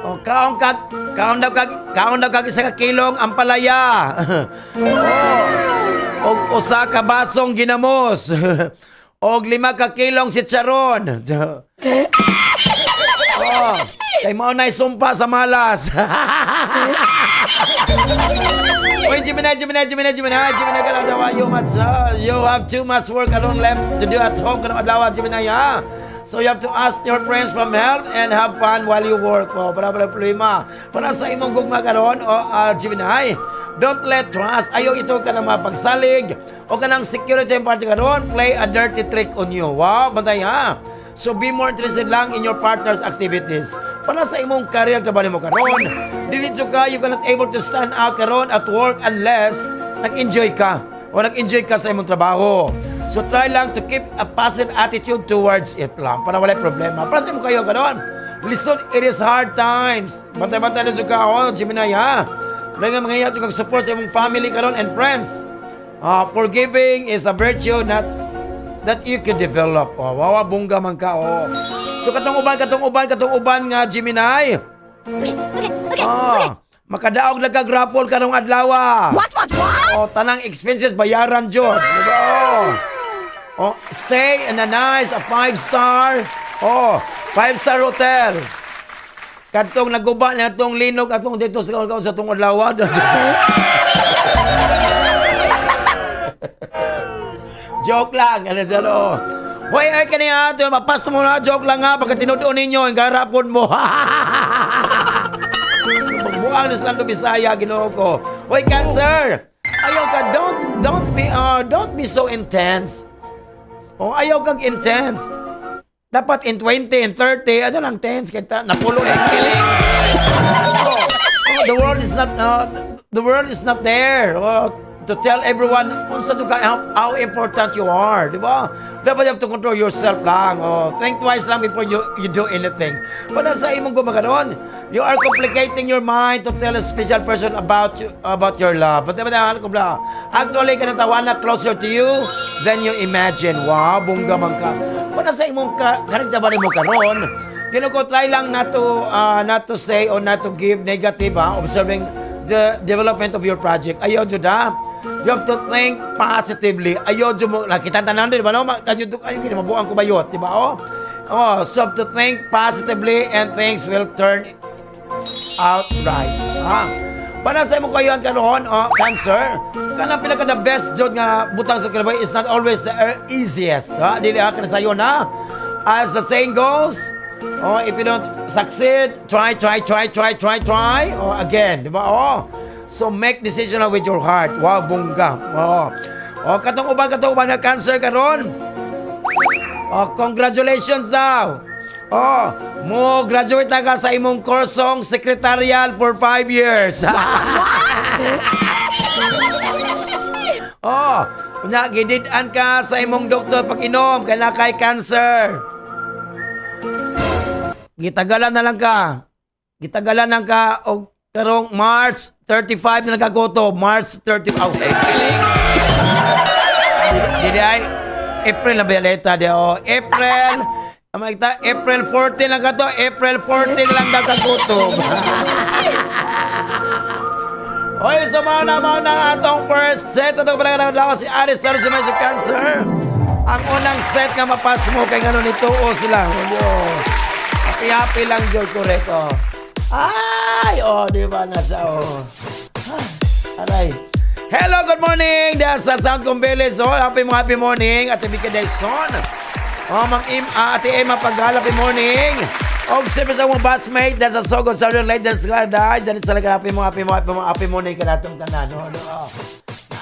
Oh, kaon daw kag 1 ka kilong ampalaya. Oh. Og 1 ka basong ginamos. Og 5 ka kilong sitsaron. Oh, kay mao na'y sumpa sa malas. Uy, Gemini, Gemini, Gemini, Gemini, Gemini, kanang adlaw, you have too much work alone left to do at home kanang adlaw, Gemini, ha? So you have to ask your friends from help and have fun while you work. Oh, para problema. Para sa imong gugma karon, oh, Gemini, don't let trust, ayaw ito ka na mapagsalig o kanang security party karon, play a dirty trick on you. Wow, bantay ha. So be more interested lang in your partner's activities. Para sa imong career trabaho mo karon, dili jud ka, you cannot able to stand out karon at work unless nag-enjoy ka o nag-enjoy ka sa imong trabaho. So try lang to keep a positive attitude towards it lang para walay problema. Para sa imong kayo karon, listen, it is hard times. Bantay-bantay na jud ka, oh, Gemini ha. Dahil nga mga iya kag support sa imong family karon and friends. Forgiving is a virtue not that you could develop. Oh, wawa bongga man ka oh. So katong uban nga Gemini. Oh, makadaog lang kag raffle karong adlaw. What? Oh, tanang expenses bayaran jud. Diba? Oh. Oh, stay in a nice a five star. Oh, five-star hotel. Kadtong naguba na atong linog atong dito sa atong adlaw. Joke lang. Ano siya, no? Hoy, ay kani ato, mapas mo na, joke lang ha, pagka tinudoon ninyo, ang garapon mo. Magbuang na silang Bisaya, Ginoo ko. Hoy, Cancer! Ayaw ka, don't be so intense. Oh, ayaw kang intense. Dapat in 20, in 30, ano lang tense, kaya napulo na. Oh, the world is not there. Oh, to tell everyone unsa to ka how important you are, di ba? Dapat you have to control yourself lang. Oh, think twice lang before you do anything. But sa imong gumaganon, you are complicating your mind to tell a special person about your love. But diba na ko bla? Actually kanang na closer to you than you imagine. Wow, bongga man ka. But sa imong ka karon ba nimo karon? Ginoo ko, try lang not to say or not to give negative ha, observing the development of your project. Ayaw jud ha. You have to think positively. Ayaw jud mo nakita tanan di ba no? Kadyo ay mabuang ko bayot, di ba? Oh. Oh, so have to think positively and things will turn out right. Ha? Para sa imong kayon karon, oh, Cancer, kanang pinaka the best jud nga butang sa kinabuhi is not always the easiest. Ha? Dili ha kana sayo na. As the saying goes, oh, if you don't succeed, try, try, try, try, try, try, oh, again, di ba? Oh. So make decision with your heart. Wow, bongga. Oh. Oh, katong uban nga Cancer karon. Oh, congratulations daw. Oh, mo graduate na ka sa imong kursong secretarial for 5 years. Oh, unya gidid-an ka sa imong doktor pag inom kay na kay cancer. Gitagalan na lang ka. Gitagalan lang ka og karong March 35 na nagagoto, March 35. Oh. Dili ay April na ba di oh. April. Ang makita, April 14 lang ka to. April 14 lang daw kagutom. Oy, so mao na atong first set. Ito pala nga lawas si Aris Saro sa Medyo Cancer. Ang unang set nga mapas mo kay ngano nito o sila. Oh. Happy happy lang jud, correct oh. Ay, oh, di ba nasa oh. Ah, aray. Hello, good morning. Dahil sa Soundcom Village. Oh, happy mo, happy morning. Ate Vicky Dyson. Oh, Mang Im, Ate Emma Pagala, happy morning. Og siyempre sa mga batchmate dahil sa Sogod sa Real Legends Glada. Diyan sa laga, happy mo, happy mo, happy mo, happy morning ka natong tanan. No, no.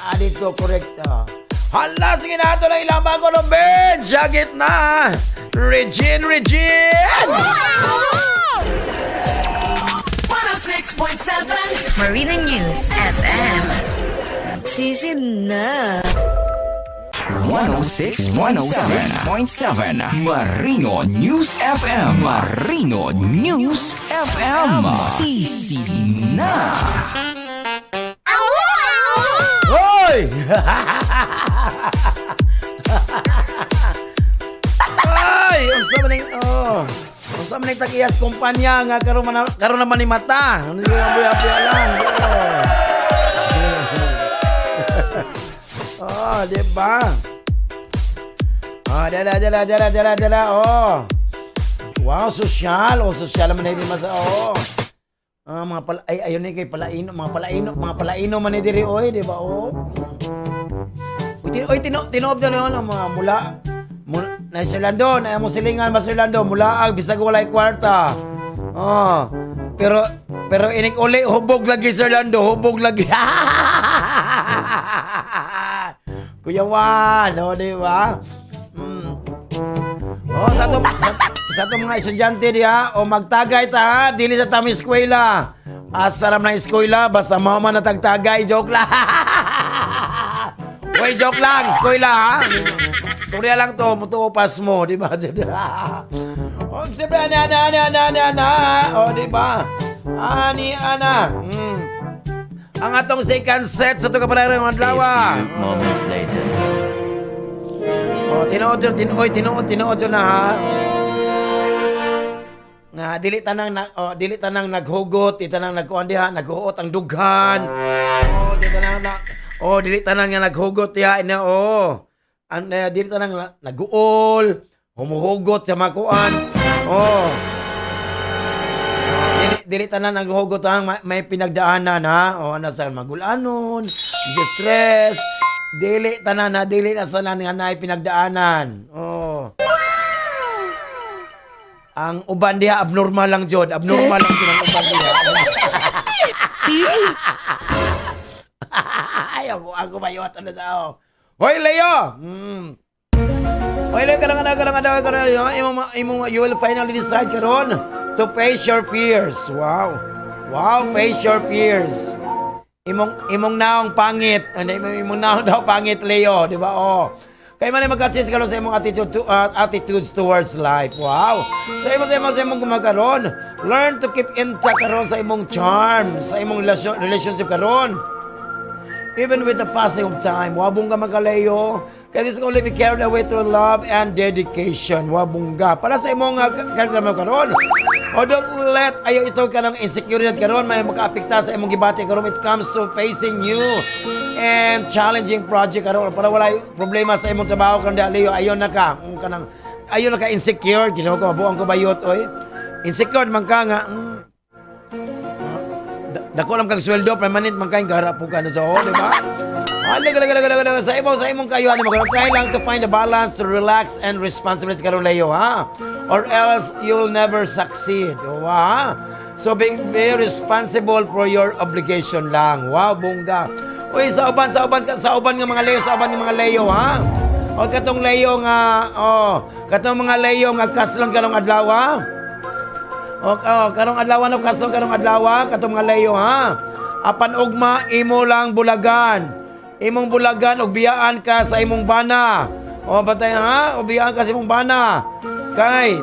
Ah, dito, correct. Oh. Hala, sige na ito na ilang bago ng bench. Sa na. Regine, Regine! 106.7 Marina News FM. Season na. 106 106.7 Marino News FM. Marino News FM. Sisi na. Hoy! Ay, unsa man ning oh. Unsa man ning tag-iyas kumpanya nga karon man karon naman ni mata. Ano yung apoy lang. Oh, oh di ba? Oh, dala dala dala dala dala. Oh. Wow, sosyal. Oh, sosyal man ni mata. Oh. Ah, mga pala ay ayon ni kay palaino, mga palaino, mga palaino man ni diri oy, di ba? Oh. Uy, oy, tinoob na yun, ang mga mula, mula, na Sir Lando, na mo silingan ba Sir Lando, mula, bisag walay kwarta. Oh, pero inig uli, hubog lagi Sir Lando, hubog lagi. Kuya Juan, oh, di ba? Oh, sa atong mga estudyante diha, o magtagay ta ha, dili sa tami eskwela. Asa ram na eskwela, basta mao man natagtagay, joke lang. Uy, joke lang, eskwela ha. Storya lang to, mutuo mo, di ba? O, siyempre, ana, ana, ana, ana, ana, ana. O, di ba? Ani, ana. Ang atong second set sa itong kaparehong adlaw. A few moments later. Oh, tinuod yun, tinuod, tinuod, tinuod yun na ha. Nga dili tanang na, oh, dili tanang naghugot, di tanang nagkuan diha, naghuot ang dughan. Oh, di tanang na, oh, dili tanang nga naghugot diha ina oh. An dili tanang naguol, humuhugot sa makuan. Oh. Dili tanan naghugot ang may pinagdaanan ha. Oh, ana sa magulanon, stress. Dili tanan na dili na sa nga naay pinagdaanan. Oh. Ang uban diha abnormal lang jud, abnormal lang jud ang uban diha. Ay, ako bayot ano sa oh. Hoy Leo. Hoy Leo, kanang kanang kanang kanang kanang imong you will finally decide karon to face your fears. Wow. Wow, face your fears. Imong naong pangit. Ano imong naong daw pangit Leo, di ba? Oh. Kay man ay magka-change karon sa imong attitudes towards life. Wow. Sa imong gumakaron, learn to keep intact karon sa imong charm, sa imong relationship karon. Even with the passing of time, wabong ka magkalayo. Kaya this can only be carried away through love and dedication. Wabongga. Para sa imong mo karon. O don't let ayo ito ka ng insecurity karon may makaapekta sa imong gibati karon it comes to facing new and challenging project karon para wala problema sa imong trabaho karon di Leo ayon na ka kung kanang ayon na ka insecure. Ginoo ko, mabuang ko bayot oy. Insecure man ka nga dako lang kag sweldo permanent man kay garap po ka na sa oh, di ba? Ay, laga, laga, laga, laga, sa imong kayuhan mo try lang to find a balance to relax and responsibility karon Leo ha, or else you'll never succeed. O, ha? So be responsible for your obligation lang. Wow, bongga. Uy, sa uban nga mga Leo, sa uban nga mga Leo ha. O katong Leo nga oh, katong mga Leo nga kaslon karong adlaw ha. O, oh, karong adlaw no, kaslon karong adlaw katong mga Leo ha. Apan ugma imo lang bulagan. Imong bulagan og biyaan ka sa imong bana. O batay ha, o biyaan ka sa imong bana. Kay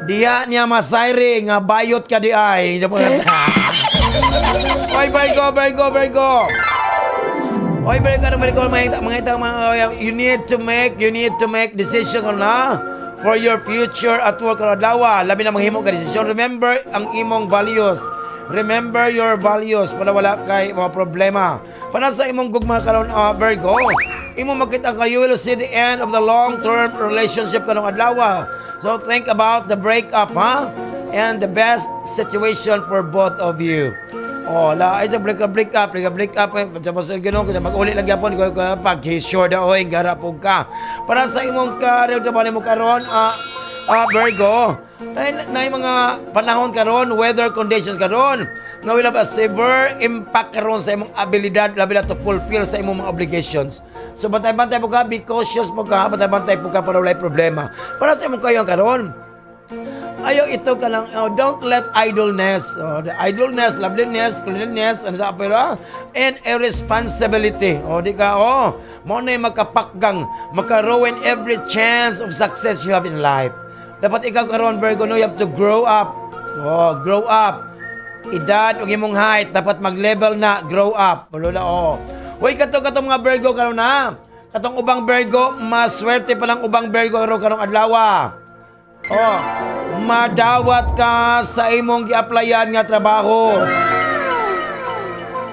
diha niya masayri nga bayot ka di ay. Oy, Virgo, Virgo, Virgo. Oy, Virgo, ano, Virgo, mga, you need to make decision na for your future at work karon adlaw. Labi na manghimo ka desisyon. Remember ang imong values. Remember your values para wala kay mga problema. Para sa imong gugma karon Virgo, imong makita ka you will see the end of the long-term relationship karong adlaw. So think about the breakup, ha? And the best situation for both of you. Oh, la ay sa break up, break up, break up, break up. Tapos ganoon kita mag-uli lang gyapon ko pag sure da oy gara pug ka. Para sa imong career mo karon Virgo, na mga panahon karon, weather conditions karon, nga will have a severe impact karon sa imong abilidad labi na to fulfill sa imong mga obligations. So bantay-bantay po ka, be cautious po ka, bantay-bantay po ka para walay problema. Para sa imong kayo karon, Ayaw ito ka lang, oh, don't let idleness, oh, the idleness, loveliness, cleanliness, ano sa pero, and irresponsibility. Oh, di ka, oh, mao na yung makapakgang, maka-ruin every chance of success you have in life. Dapat ikaw karon, Virgo, no, you have to grow up. Oh, grow up. Edad ug imong height dapat mag-level na, grow up. Wala na, oh. Hoy, kato katong mga Virgo karon na. Katong ubang Virgo, maswerte pa lang ubang Virgo karon karong adlaw. Oh, madawat ka sa imong gi-applyan nga trabaho.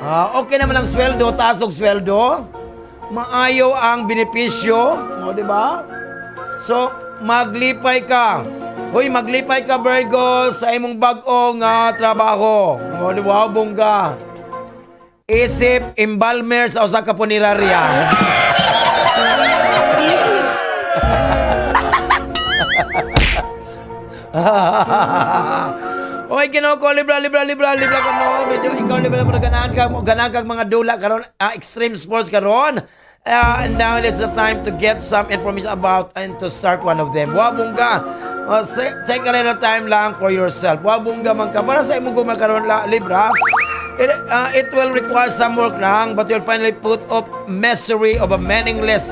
Ah, okay naman ang sweldo, taas og sweldo. Maayo ang benepisyo, oh, di ba? So, maglipay ka. Hoy, maglipay ka, Virgo, sa imong bag-o nga trabaho. Oh, di ba, bongga? Isip embalmer sa usa ka punerarya. Oy, Ginoo ko, Libra, Libra, Libra, Libra ka mo. Medyo ikaw, Libra, Libra, ganahan ka, ganahan kag mga dula karon, extreme sports karon. And now it is the time to get some information about and to start one of them. Wa bongga. Take a little time lang for yourself. Wa bongga man ka. Para sa imong gugma karon, Libra. It will require some work lang, but you'll finally put up misery of a meaningless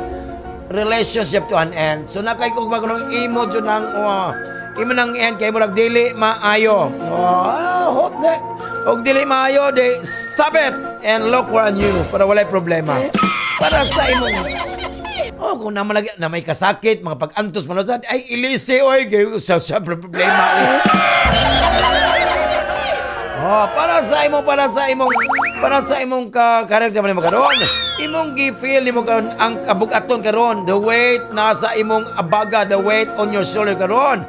relationship to an end. So nakay kung karon imo jud nang, oh, imo nang end kay murag dili maayo. Oh, hot de. Og dili maayo, de stop it and look for a new para walay problema. Para sa imong. Oh, kung naman lagi na may kasakit, mga pag-antos man sa ay ilisi oy kay sa problema. Eh. Oh, para sa imong ka character man mo karon. Imong gi-feel nimo karon ang kabugaton karon, the weight nasa imong abaga, the weight on your shoulder karon.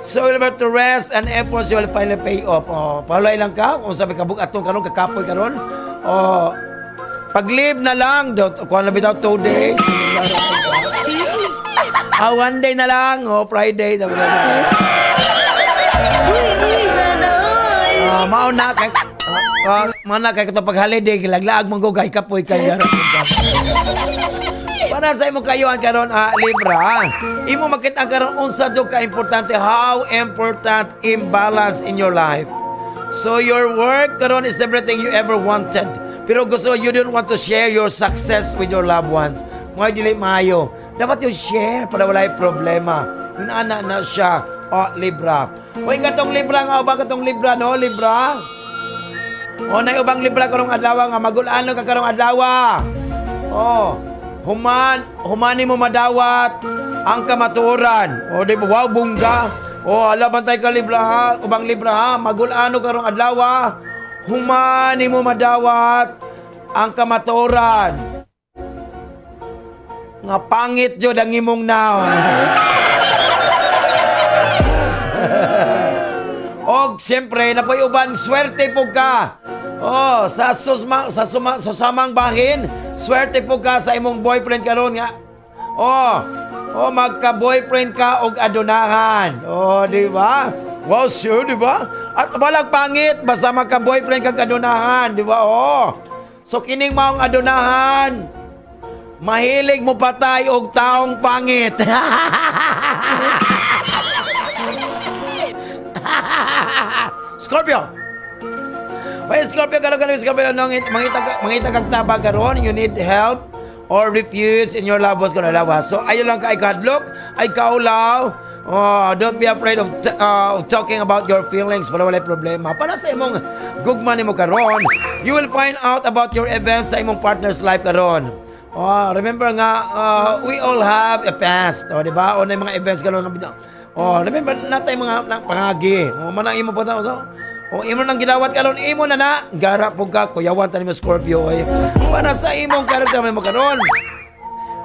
So you'll have to rest and efforts will finally pay off. Oh, palay lang ka kung sabi kabugaton karon, kakapoy karon. Oh, pag-leave na lang, do, kuha na bitaw 2 days. Ah, one day na lang. Oh, Friday. Ah, mao na kay katong pag holiday laglaag man ko kay kapoy kay. Para sa imong kayuan karon, Libra, imo makita karon unsa jud ka importante, how important imbalance in your life. So your work karon is everything you ever wanted. Pero gusto you don't want to share your success with your loved ones. Mga dili maayo. Dapat yung share para walay problema. Ana na siya, oh, Libra. Hoy, katong Libra nga ba katong Libra, no, Libra? O nay ubang Libra karong adlaw nga magulano ka karong adlaw. Oh, humani mo madawat ang kamatuoran. O di ba, wow, bongga. O ala, bantay ka, Libra ha, ubang Libra ha, magulano karong adlaw. Humani mo madawat ang kamatuoran nga pangit jud ang imong nawong. Og siyempre, napoy uban, swerte po ka. Oh, sa samang bahin, swerte po ka sa imong boyfriend karon nga. Oh, magka-boyfriend ka og adunahan. Oh, di ba? Wow, sure, di ba? At balag pangit, basta magka-boyfriend kag adunahan, di ba? Oh. So kining maong adunahan, mahilig mo patay og taong pangit. Scorpio. Well, Scorpio, karon karon Scorpio, no, mangita kag tabag karon, you need help or refuge in your loved ones karon lawas. So ayo lang kay kadlok, ay kaulaw. Oh, don't be afraid of talking about your feelings para walay problema. Para sa imong gugma nimo karon, you will find out about your events sa imong partner's life karon. Oh, remember nga we all have a past, oh, di ba? O na mga events karon. Oh, remember natay mga na, pangagi. Oh, manang imo pa ta. So, oh, imo nang gidawat karon, imo na na. Gara pug ka, kuyawan ta nimo, Scorpio oy. Para sa imong character mo karon.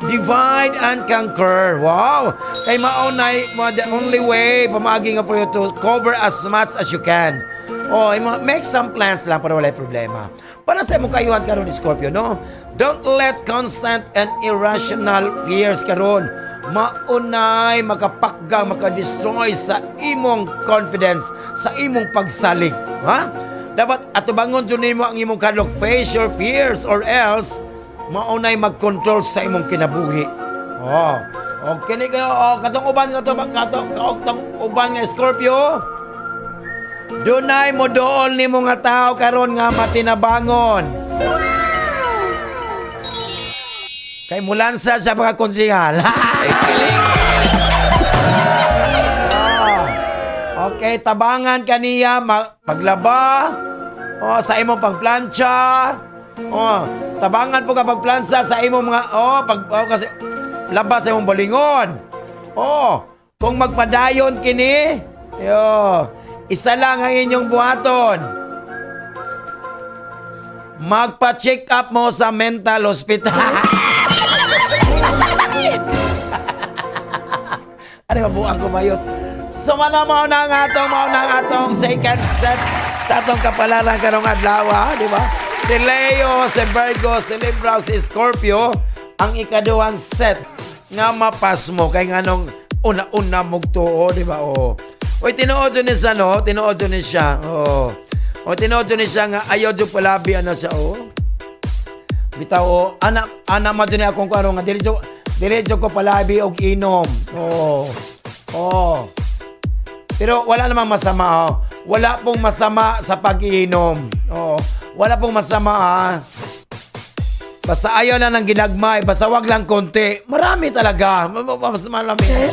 Divide and conquer. Wow! Kay mao nay mo the only way pamaagi nga for you to cover as much as you can. Oh, imo make some plans lang para walay problema. Para sa imong kayuhan karon, Scorpio, no? Don't let constant and irrational fears karon maunay makapakga, maka-destroy sa imong confidence, sa imong pagsalig. Ha? Dapat atubangon jud nimo ang imong kadlok, face your fears or else maunay mag-control sa imong kinabuhi. Oh. Okay ni kayo, oh, katong uban nga to, katong katong uban nga Scorpio. Dunay mo dool nimo nga tao karon nga matinabangon. Kay mulansa sa mga konsehal. Ah, okay, tabangan kaniya paglaba. Oh, sa imong pagplancha. Oh, tabangan po ka pagplansa sa imong mga oh, pag oh, kasi laba sa imong balingon. Oh, kung magpadayon kini, yo, isa lang ang inyong buhaton. Magpa-check up mo sa mental hospital. Ano ba buang kumayot? So mana mao na ang atong second set sa atong kapalaran karong adlaw, di ba? Si Leo, si Virgo, si Libra, si Scorpio ang ikaduhang set nga mapasmo kay nganong una-una mugtuo, di ba? Oh. Oy, tinuod jud ni siya, no? Tinuod jud ni siya. Oh. O tinuod jud ni siya nga ayaw jud palabi ano siya, oh. Bitaw oh, ana ana ma jud ni akong kuano nga dili jud ko palabi og inom. Oh. Oh. Pero wala namang masama, oh. Wala pong masama sa pag-iinom. Oo. Wala pong masama, ah. Basta ayaw na ng ginagmay, basta wag lang konti. Marami talaga. Mas marami.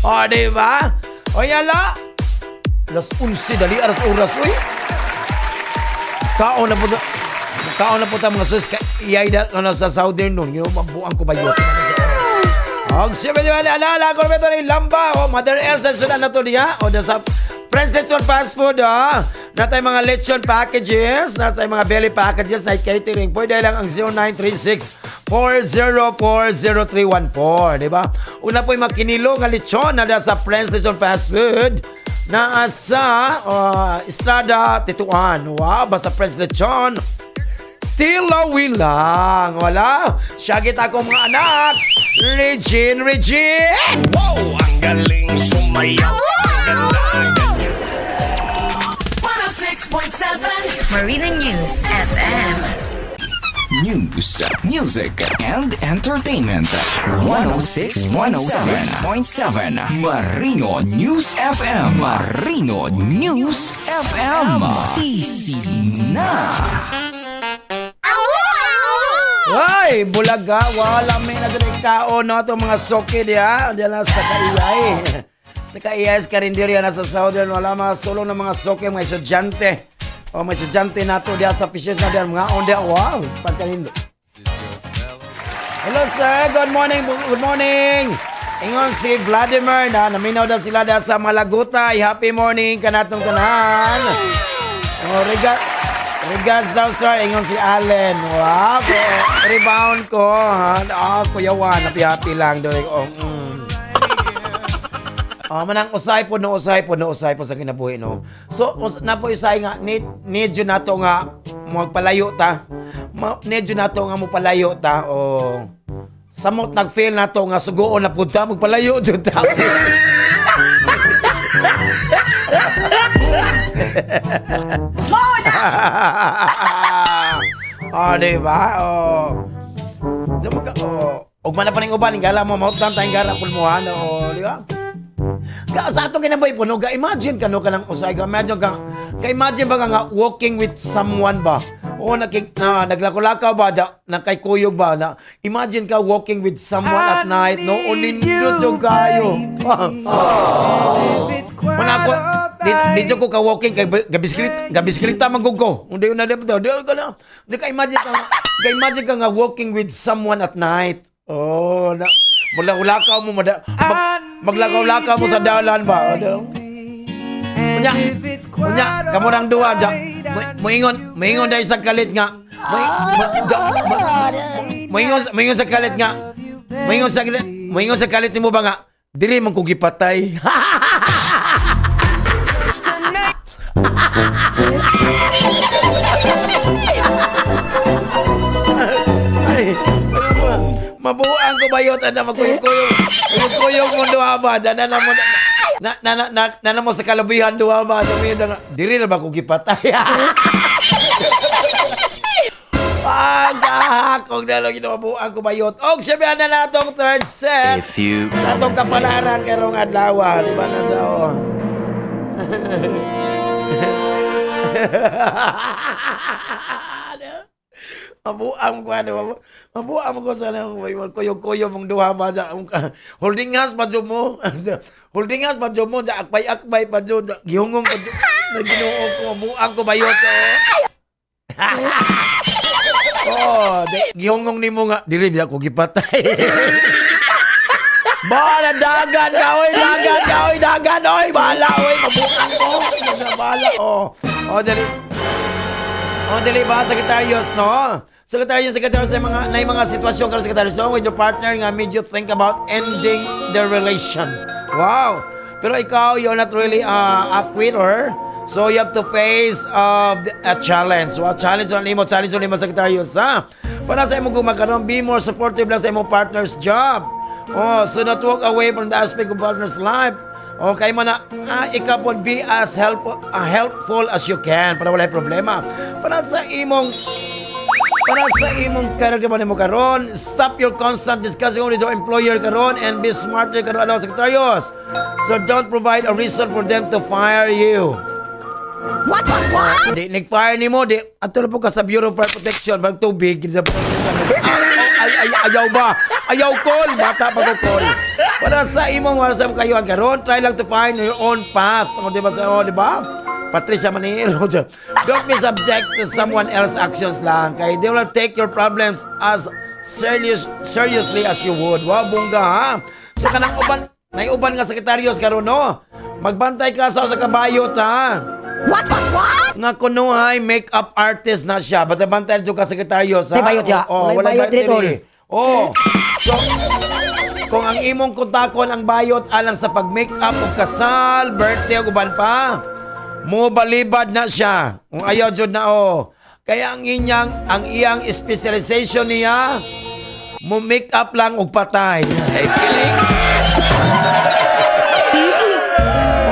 Oh, di ba? O yala. Alas 11, dali, alas oras, uy. Kaon na po kaon na po ta mga sus, iyay da, ano, sa Southern noon. Gino, mabuang ko ba yun? Og siyempre, di ba, alala ko ito ni Lamba, o Mother Elsa, sudan na to niya. O, sa Prince Lechon Fast Food, oh. Na tayo mga lechon packages, na tayo mga belly packages, na catering. Pwede lang ang 0936 4040314, di ba? Una po yung makinilo nga lechon na sa Prince Lechon Fast Food na sa Estrada, Tetuan. Wow, basta Prince Lechon. Tilawi lang. Wala. Syagit akong mga anak. Regine, Regine! Wow! Ang galing sumayaw! Ang ganda, ganyan. 106.7 Marina News FM. News, music, and entertainment. 106, 106.7 Marino News FM. Marino News FM. Sisi na. Ay, bulaga. Wala may nagre kaon no itong mga soke diha. Diyan lang sa kaiyay. Sa kaiyay, sa karinderya na sa Southern. Wala mga sulong ng mga soke, mga estudyante. O mga estudyante nato diha sa fishes na diha. Mga on diha. Wow, pagkalindo. Hello sir, good morning, good morning. Ingon si Vladimir na naminaw na sila diha sa Malagutay. Happy morning kanatong tanan. Oh, regards daw sir, ingon si Allen. Wow, rebound ko. Ha? Ah, Kuya Juan, happy happy lang doy. Oh. Ah, manang usay po no, usay po no, usay po sa kinabuhi no. So na po usay nga need need yun nato nga magpalayo ta. Need yun nato nga mopalayo ta o samot nag-fail nato nga sugoon na pud ta magpalayo jud ta. Oh, di ba? Oh. Di ba oh. Ug man na pa ning uban, gala mo mautdan tayong gala pud mo ha, oh, di ba? Ka sa atong kinabuhi po no, ga imagine ka no kanang usay ka, imagine ka, ka imagine ba ka nga walking with someone ba? O na naglakaw-lakaw ba da, na kay kuyog ba na imagine ka walking with someone at night no, o nindot yung kayo. Mana ako dito, dito ko ka walking kay gabisikleta gabisikleta man gud ko. Hindi na di di ka na. Di ka imagine ka nga walking with someone at night. Oh, na maglakaw mo maglakaw-lakaw mo sa dalan ba? Unya, unya, kamo nang duha ja. Moingon dahil sa kalit nga. Mo, mo, mo, moingon sa kalit nga. Moingon sa kalit nimo ba nga? Dili man ko gipatay. Ay, mabuang ko ba yun? Ano, magkuyog-kuyog. Kuyog-kuyog mo duha ba? Diyan na na mo, na, na, na, na, na, na mo sa kalabihan duha ba? Sabi na, diri na ba ko gipatay? Pag, Kung dalo ginawabuang kubayot. Og syempre na natong third A set. few Sa atong moments later. kapalaran karong adlaw, di ba na sa oh. Mabuang ko ano, mabuang ko sa ano, kuyog-kuyog mong duha ba sa holding hands pa jud mo. Holding hands pa jud mo, sa akbay-akbay pa jud, gihungong pa jud. Nagginoo ko, mabuang ko bayot. Oh, oh di, gihungong nimo nga, dili biya ko gipatay. Bahala dagan ka, oy, dagan ka, oy, dagan, oy, bahala, oy, mabuang ko. Bahala, oh. Oh, dali. Oh, dili ba, Sagittarius, no? Sagittarius, Sagittarius, na mga sitwasyon karon, Sagittarius, no? With your partner nga made you think about ending the relation. Wow! Pero ikaw, you're not really a quitter. So you have to face a challenge. So a challenge on nimo, challenge on nimo, Sagittarius, ha? Para sa imong gumakaroon, be more supportive lang sa imong partner's job. Oh, so not walk away from the aspect of partner's life. Okay mo na, ikaw po be as helpful as you can para walay problema. Para sa imong character mo nimo karon, stop your constant discussion with your employer karon and be smarter karon ano, Sagittarius. So don't provide a reason for them to fire you. What? What? What? Di nag-fire nimo di ato na po ka sa Bureau of Fire Protection bag tubig sa ay, ay, ayaw ba? Ayaw call, bata pa ko call. Para sa imong kayuan karon, try lang to find your own path. O, di ba sa oh, di ba? Patricia Manilo. Don't be subject to someone else's actions lang. Kay they will take your problems as seriously as you would. Wow, bongga ha. So kanang uban, nay uban nga Sagittarius karon no. Magbantay ka sa kabayot ha. What? What? What? Nga kunuhay makeup artist na siya. Basta bantay jud ka, Sagittarius ha. May bayot ya. Oh, May walay bayot bayot dito. diri. Oh. So kung ang imong kontakon ang bayot alang sa pag-makeup o kasal, birthday o uban pa, mo balibad na siya. Kung ayaw jud na oh. Kaya ang iyang specialization niya mo make up lang og patay. Hey, kilig.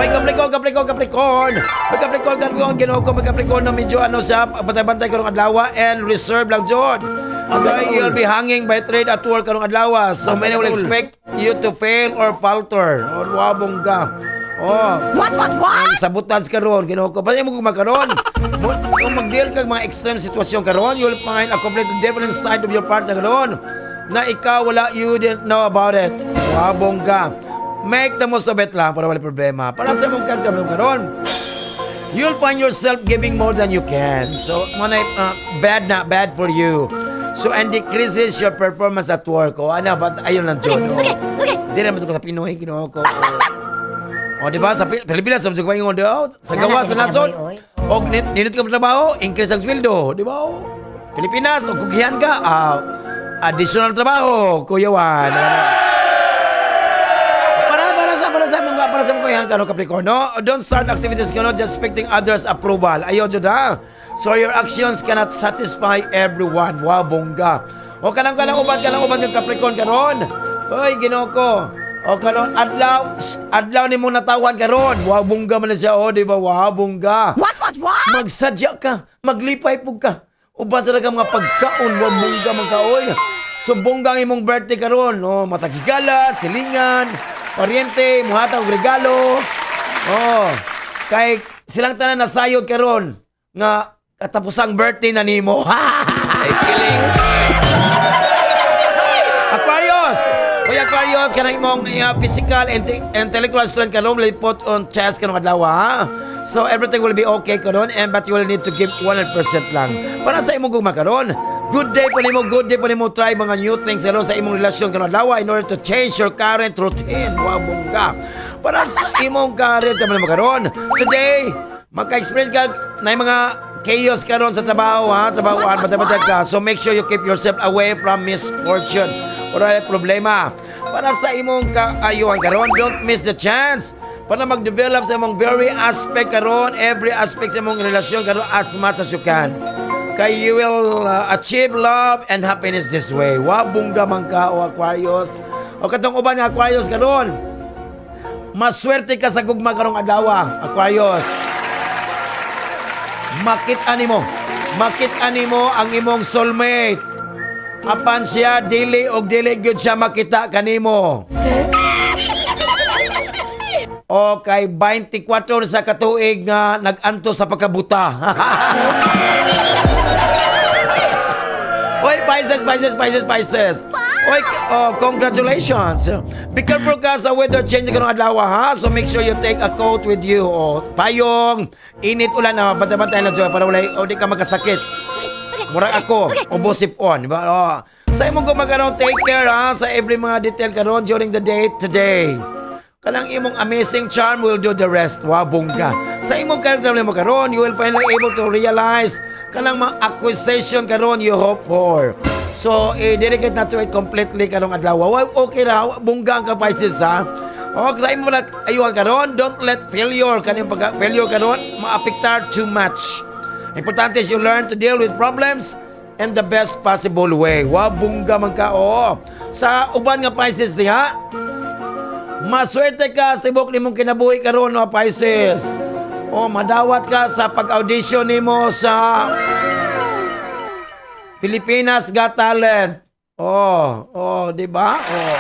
Okay, Capricorn, Capricorn, Capricorn. May Capricorn, Capricorn, Ginoo ko, may Capricorn na medyo ano siya, bantay-bantay karong adlaw and reserve lang jud. Okay, you'll be hanging by thread at work karong adlaw. So many will expect you to fail or falter. Oh, wabong ka. Oh. What? What? What? Ang sabotage karon, Ginoo ko. Basta mo karon. Kung mag-deal kag mga extreme sitwasyon karon, you'll find a completely different side of your partner karon na ikaw wala, you didn't know about it. Wabong ka. Make the most of it lang para wala problema. Para sa imong kanta mo karon, you'll find yourself giving more than you can. So, manay bad na, bad for you. So, and decreases your performance at work. O, ano, but ayun lang, John. Okay. Di naman ko sa Pinoy, Ginoo ko. O, di ba? Sa Pilipinas, sa mga ingon, di ba? Sa gawa, sa nasod. O, nindot ka trabaho, increase ang sweldo. Di ba? O, Pilipinas, o kugihan ka, additional trabaho, kuyawan. Para sa mga kuyahan ka, no, Capricorn, no? Don't start activities ka, no, just expecting others' approval. Ayaw, jud, ha? So, your actions cannot satisfy everyone. Wow, bongga. O, kanang uban ng Capricorn karon. Hoy, Ginoo ko. O karon adlaw, shh, adlaw nimo natawan karon. Wow, bongga man na siya, oh, di ba? Wow, bongga. What? What? What? Magsadya ka, maglipay pug ka. Uban sa mga pagkaon, wa bongga man ka oy. So bongga ang imong birthday karon, oh, matagigala, silingan, paryente, muhatag og regalo. Oh, kay silang tanan nasayod karon nga katapusang birthday na nimo. Hey, kilig. Aquarius! Kuya Aquarius, kanang imong physical and intellectual strength karon will put on test karong adlaw ha. So everything will be okay karon and but you will need to give 100% lang. Para sa imong gugma karon, good day po nimo, good day po nimo try mga new things karon sa imong relasyon karong adlaw in order to change your current routine. Wa bongga. Para sa imong current naman mo karon, today maka-experience ka na yung mga chaos karon sa trabaho ha, trabahoan, bantay ka. So make sure you keep yourself away from misfortune or ay problema. Para sa imong kaayuhan karon, don't miss the chance para mag-develop sa imong very aspect karon, every aspect sa imong relasyon karon as much as you can. Kay you will achieve love and happiness this way. Wa bongga man ka o Aquarius. O katong uban nga Aquarius karon. Maswerte ka sa gugma karong adlaw, Aquarius. Makita nimo. Makita nimo ang imong soulmate. Apan siya dili og dili gyud siya makita kanimo. O kay 24 sa katuig nga nag-antos sa pagkabuta. Oy, Pisces, Pisces, Pisces, Pisces. Oy, oh, congratulations. Be careful ka sa weather change karong adlaw, ha. So make sure you take a coat with you. O, payong, init ulan na, bantay-bantay lang dyan para walay, o di ka magkasakit. Murag ako, ubo sipon, di ba? Oh. Sa imong gumaganon, take care ha, sa every mga detail karon during the day today. Kanang imong amazing charm will do the rest. Wa bongga. Sa imong character mo karon, you will finally able to realize kanang mga acquisition karon you hope for. So, i-dedicate na to it completely karong adlaw. Wa okay ra, bongga ang ka Pisces ha. O, sa imo na ayuhan karon, don't let failure kaning pagka failure karon maapektar too much. Importante is you learn to deal with problems in the best possible way. Wa bongga man ka oh. Sa uban nga Pisces diha, maswerte ka sa tibok nimong kinabuhi karon no Pisces. O madawat ka sa pag-audition nimo sa Pilipinas Got Talent. Oh, di ba? Oh.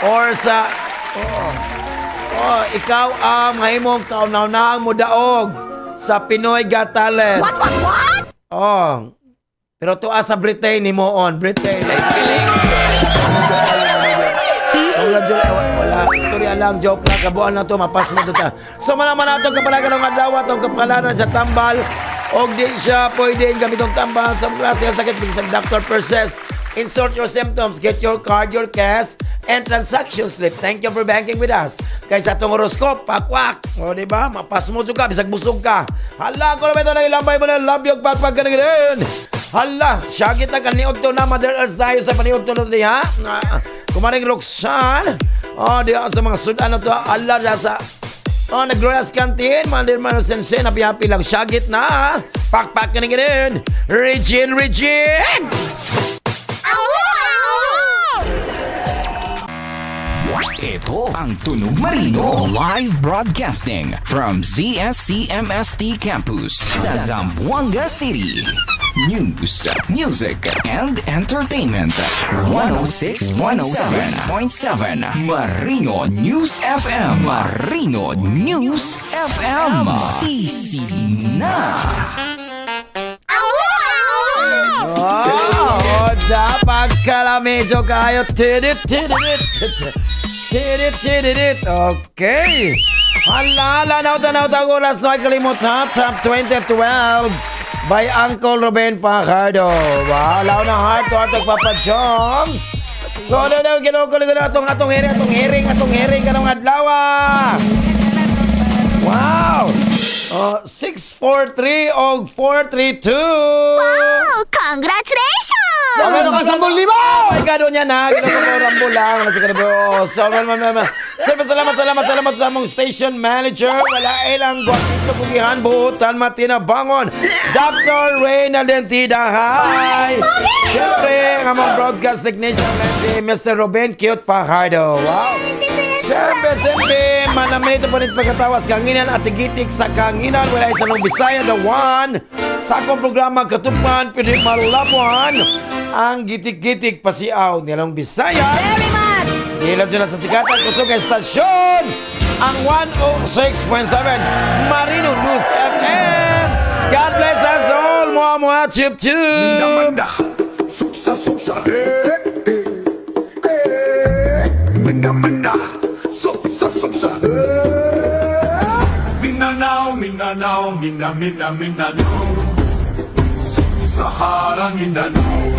Or sa oh, ikaw ang mahimong kauna-unahang modaog sa Pinoy Got Talent. What, what, what? Oh. Pero tuwa sa Britain nimo on Britain. Congratulations. Wala. Istorya lang, joke lang. Kabuan lang to, mapas mo to ta. So manaman nato kapalagan ng adlaw atong kapalaran sa tambal. Og di siya pwede gamitong tambal sa klase ang sakit bisan doctor persist. Insert your symptoms, get your card, your cash, and transaction slip. Thank you for banking with us. Kay sa atong horoscope, pakwak. O, di ba? Mapas mo ka, bisag busog ka. Hala, ko na ito nang ilambay mo na love you, pagpag ka na ganun. Hala, syagit na kaniod to na Mother Earth tayo sa paniod to na diha. Kumaring Roxanne. Oh, di sa mga sudan na to. Hala, sa oh, nag-Gloria's Canteen, Mandir Mano Sensei, napihapi lang. Syagit na. Pakpak ka na ganun. Regine, Regine! Ito ang Tunog Marino live broadcasting from ZSCMST Campus sa Zamboanga City. News, music, and entertainment. 106.7 Marino News FM. Marino News FM. Sisi na. Oh, dapat kalamedyo kayo. Tidit, tidit, tidit, tidit, tidit. Okay. Halala, nauta, nauta, oras na kalimot ha. Top 2012 by Uncle Ruben Fajardo. Wow, law na heart to heart Papa Jones. So, ano na, ginukulo ko atong atong hearing, kanong adlaw. Wow! Oh, 643 og 432. Wow! Congratulations! So, meron ka 10,000! Oh my God, niya na. Ginagawa ko rambo lang. Nasa ka na bro. So, man, man, man. Sir, salamat, salamat, salamat sa among station manager. Wala ilang guwapito kugihan, buutan, matina, bangon. Dr. Reyna Lentida, hi! Siyempre, ang among broadcast technician, si Mr. Ruben Cute Fajardo. Wow! Siyempre, siyempre, manamanito po rin pagkatawas kanginan at tigitik sa kanginan. Wala isa ng Bisaya, the one. Sa akong programa, Katupan, Pinoy Malabuan, ang gitik-gitik pasiaw nilang Bisaya. Very much! Dilo dyan na sa sikatan, kusog ang estasyon, ang 106.7 Marino News FM. God bless us all. Mua, mua, chup, chup. Supsa, supsa, eh, eh, eh. Minda, minda, supsa, supsa, eh. Mindanao, Mindanao, Minda, Minda, Mindanao. Sahara, Mindanao.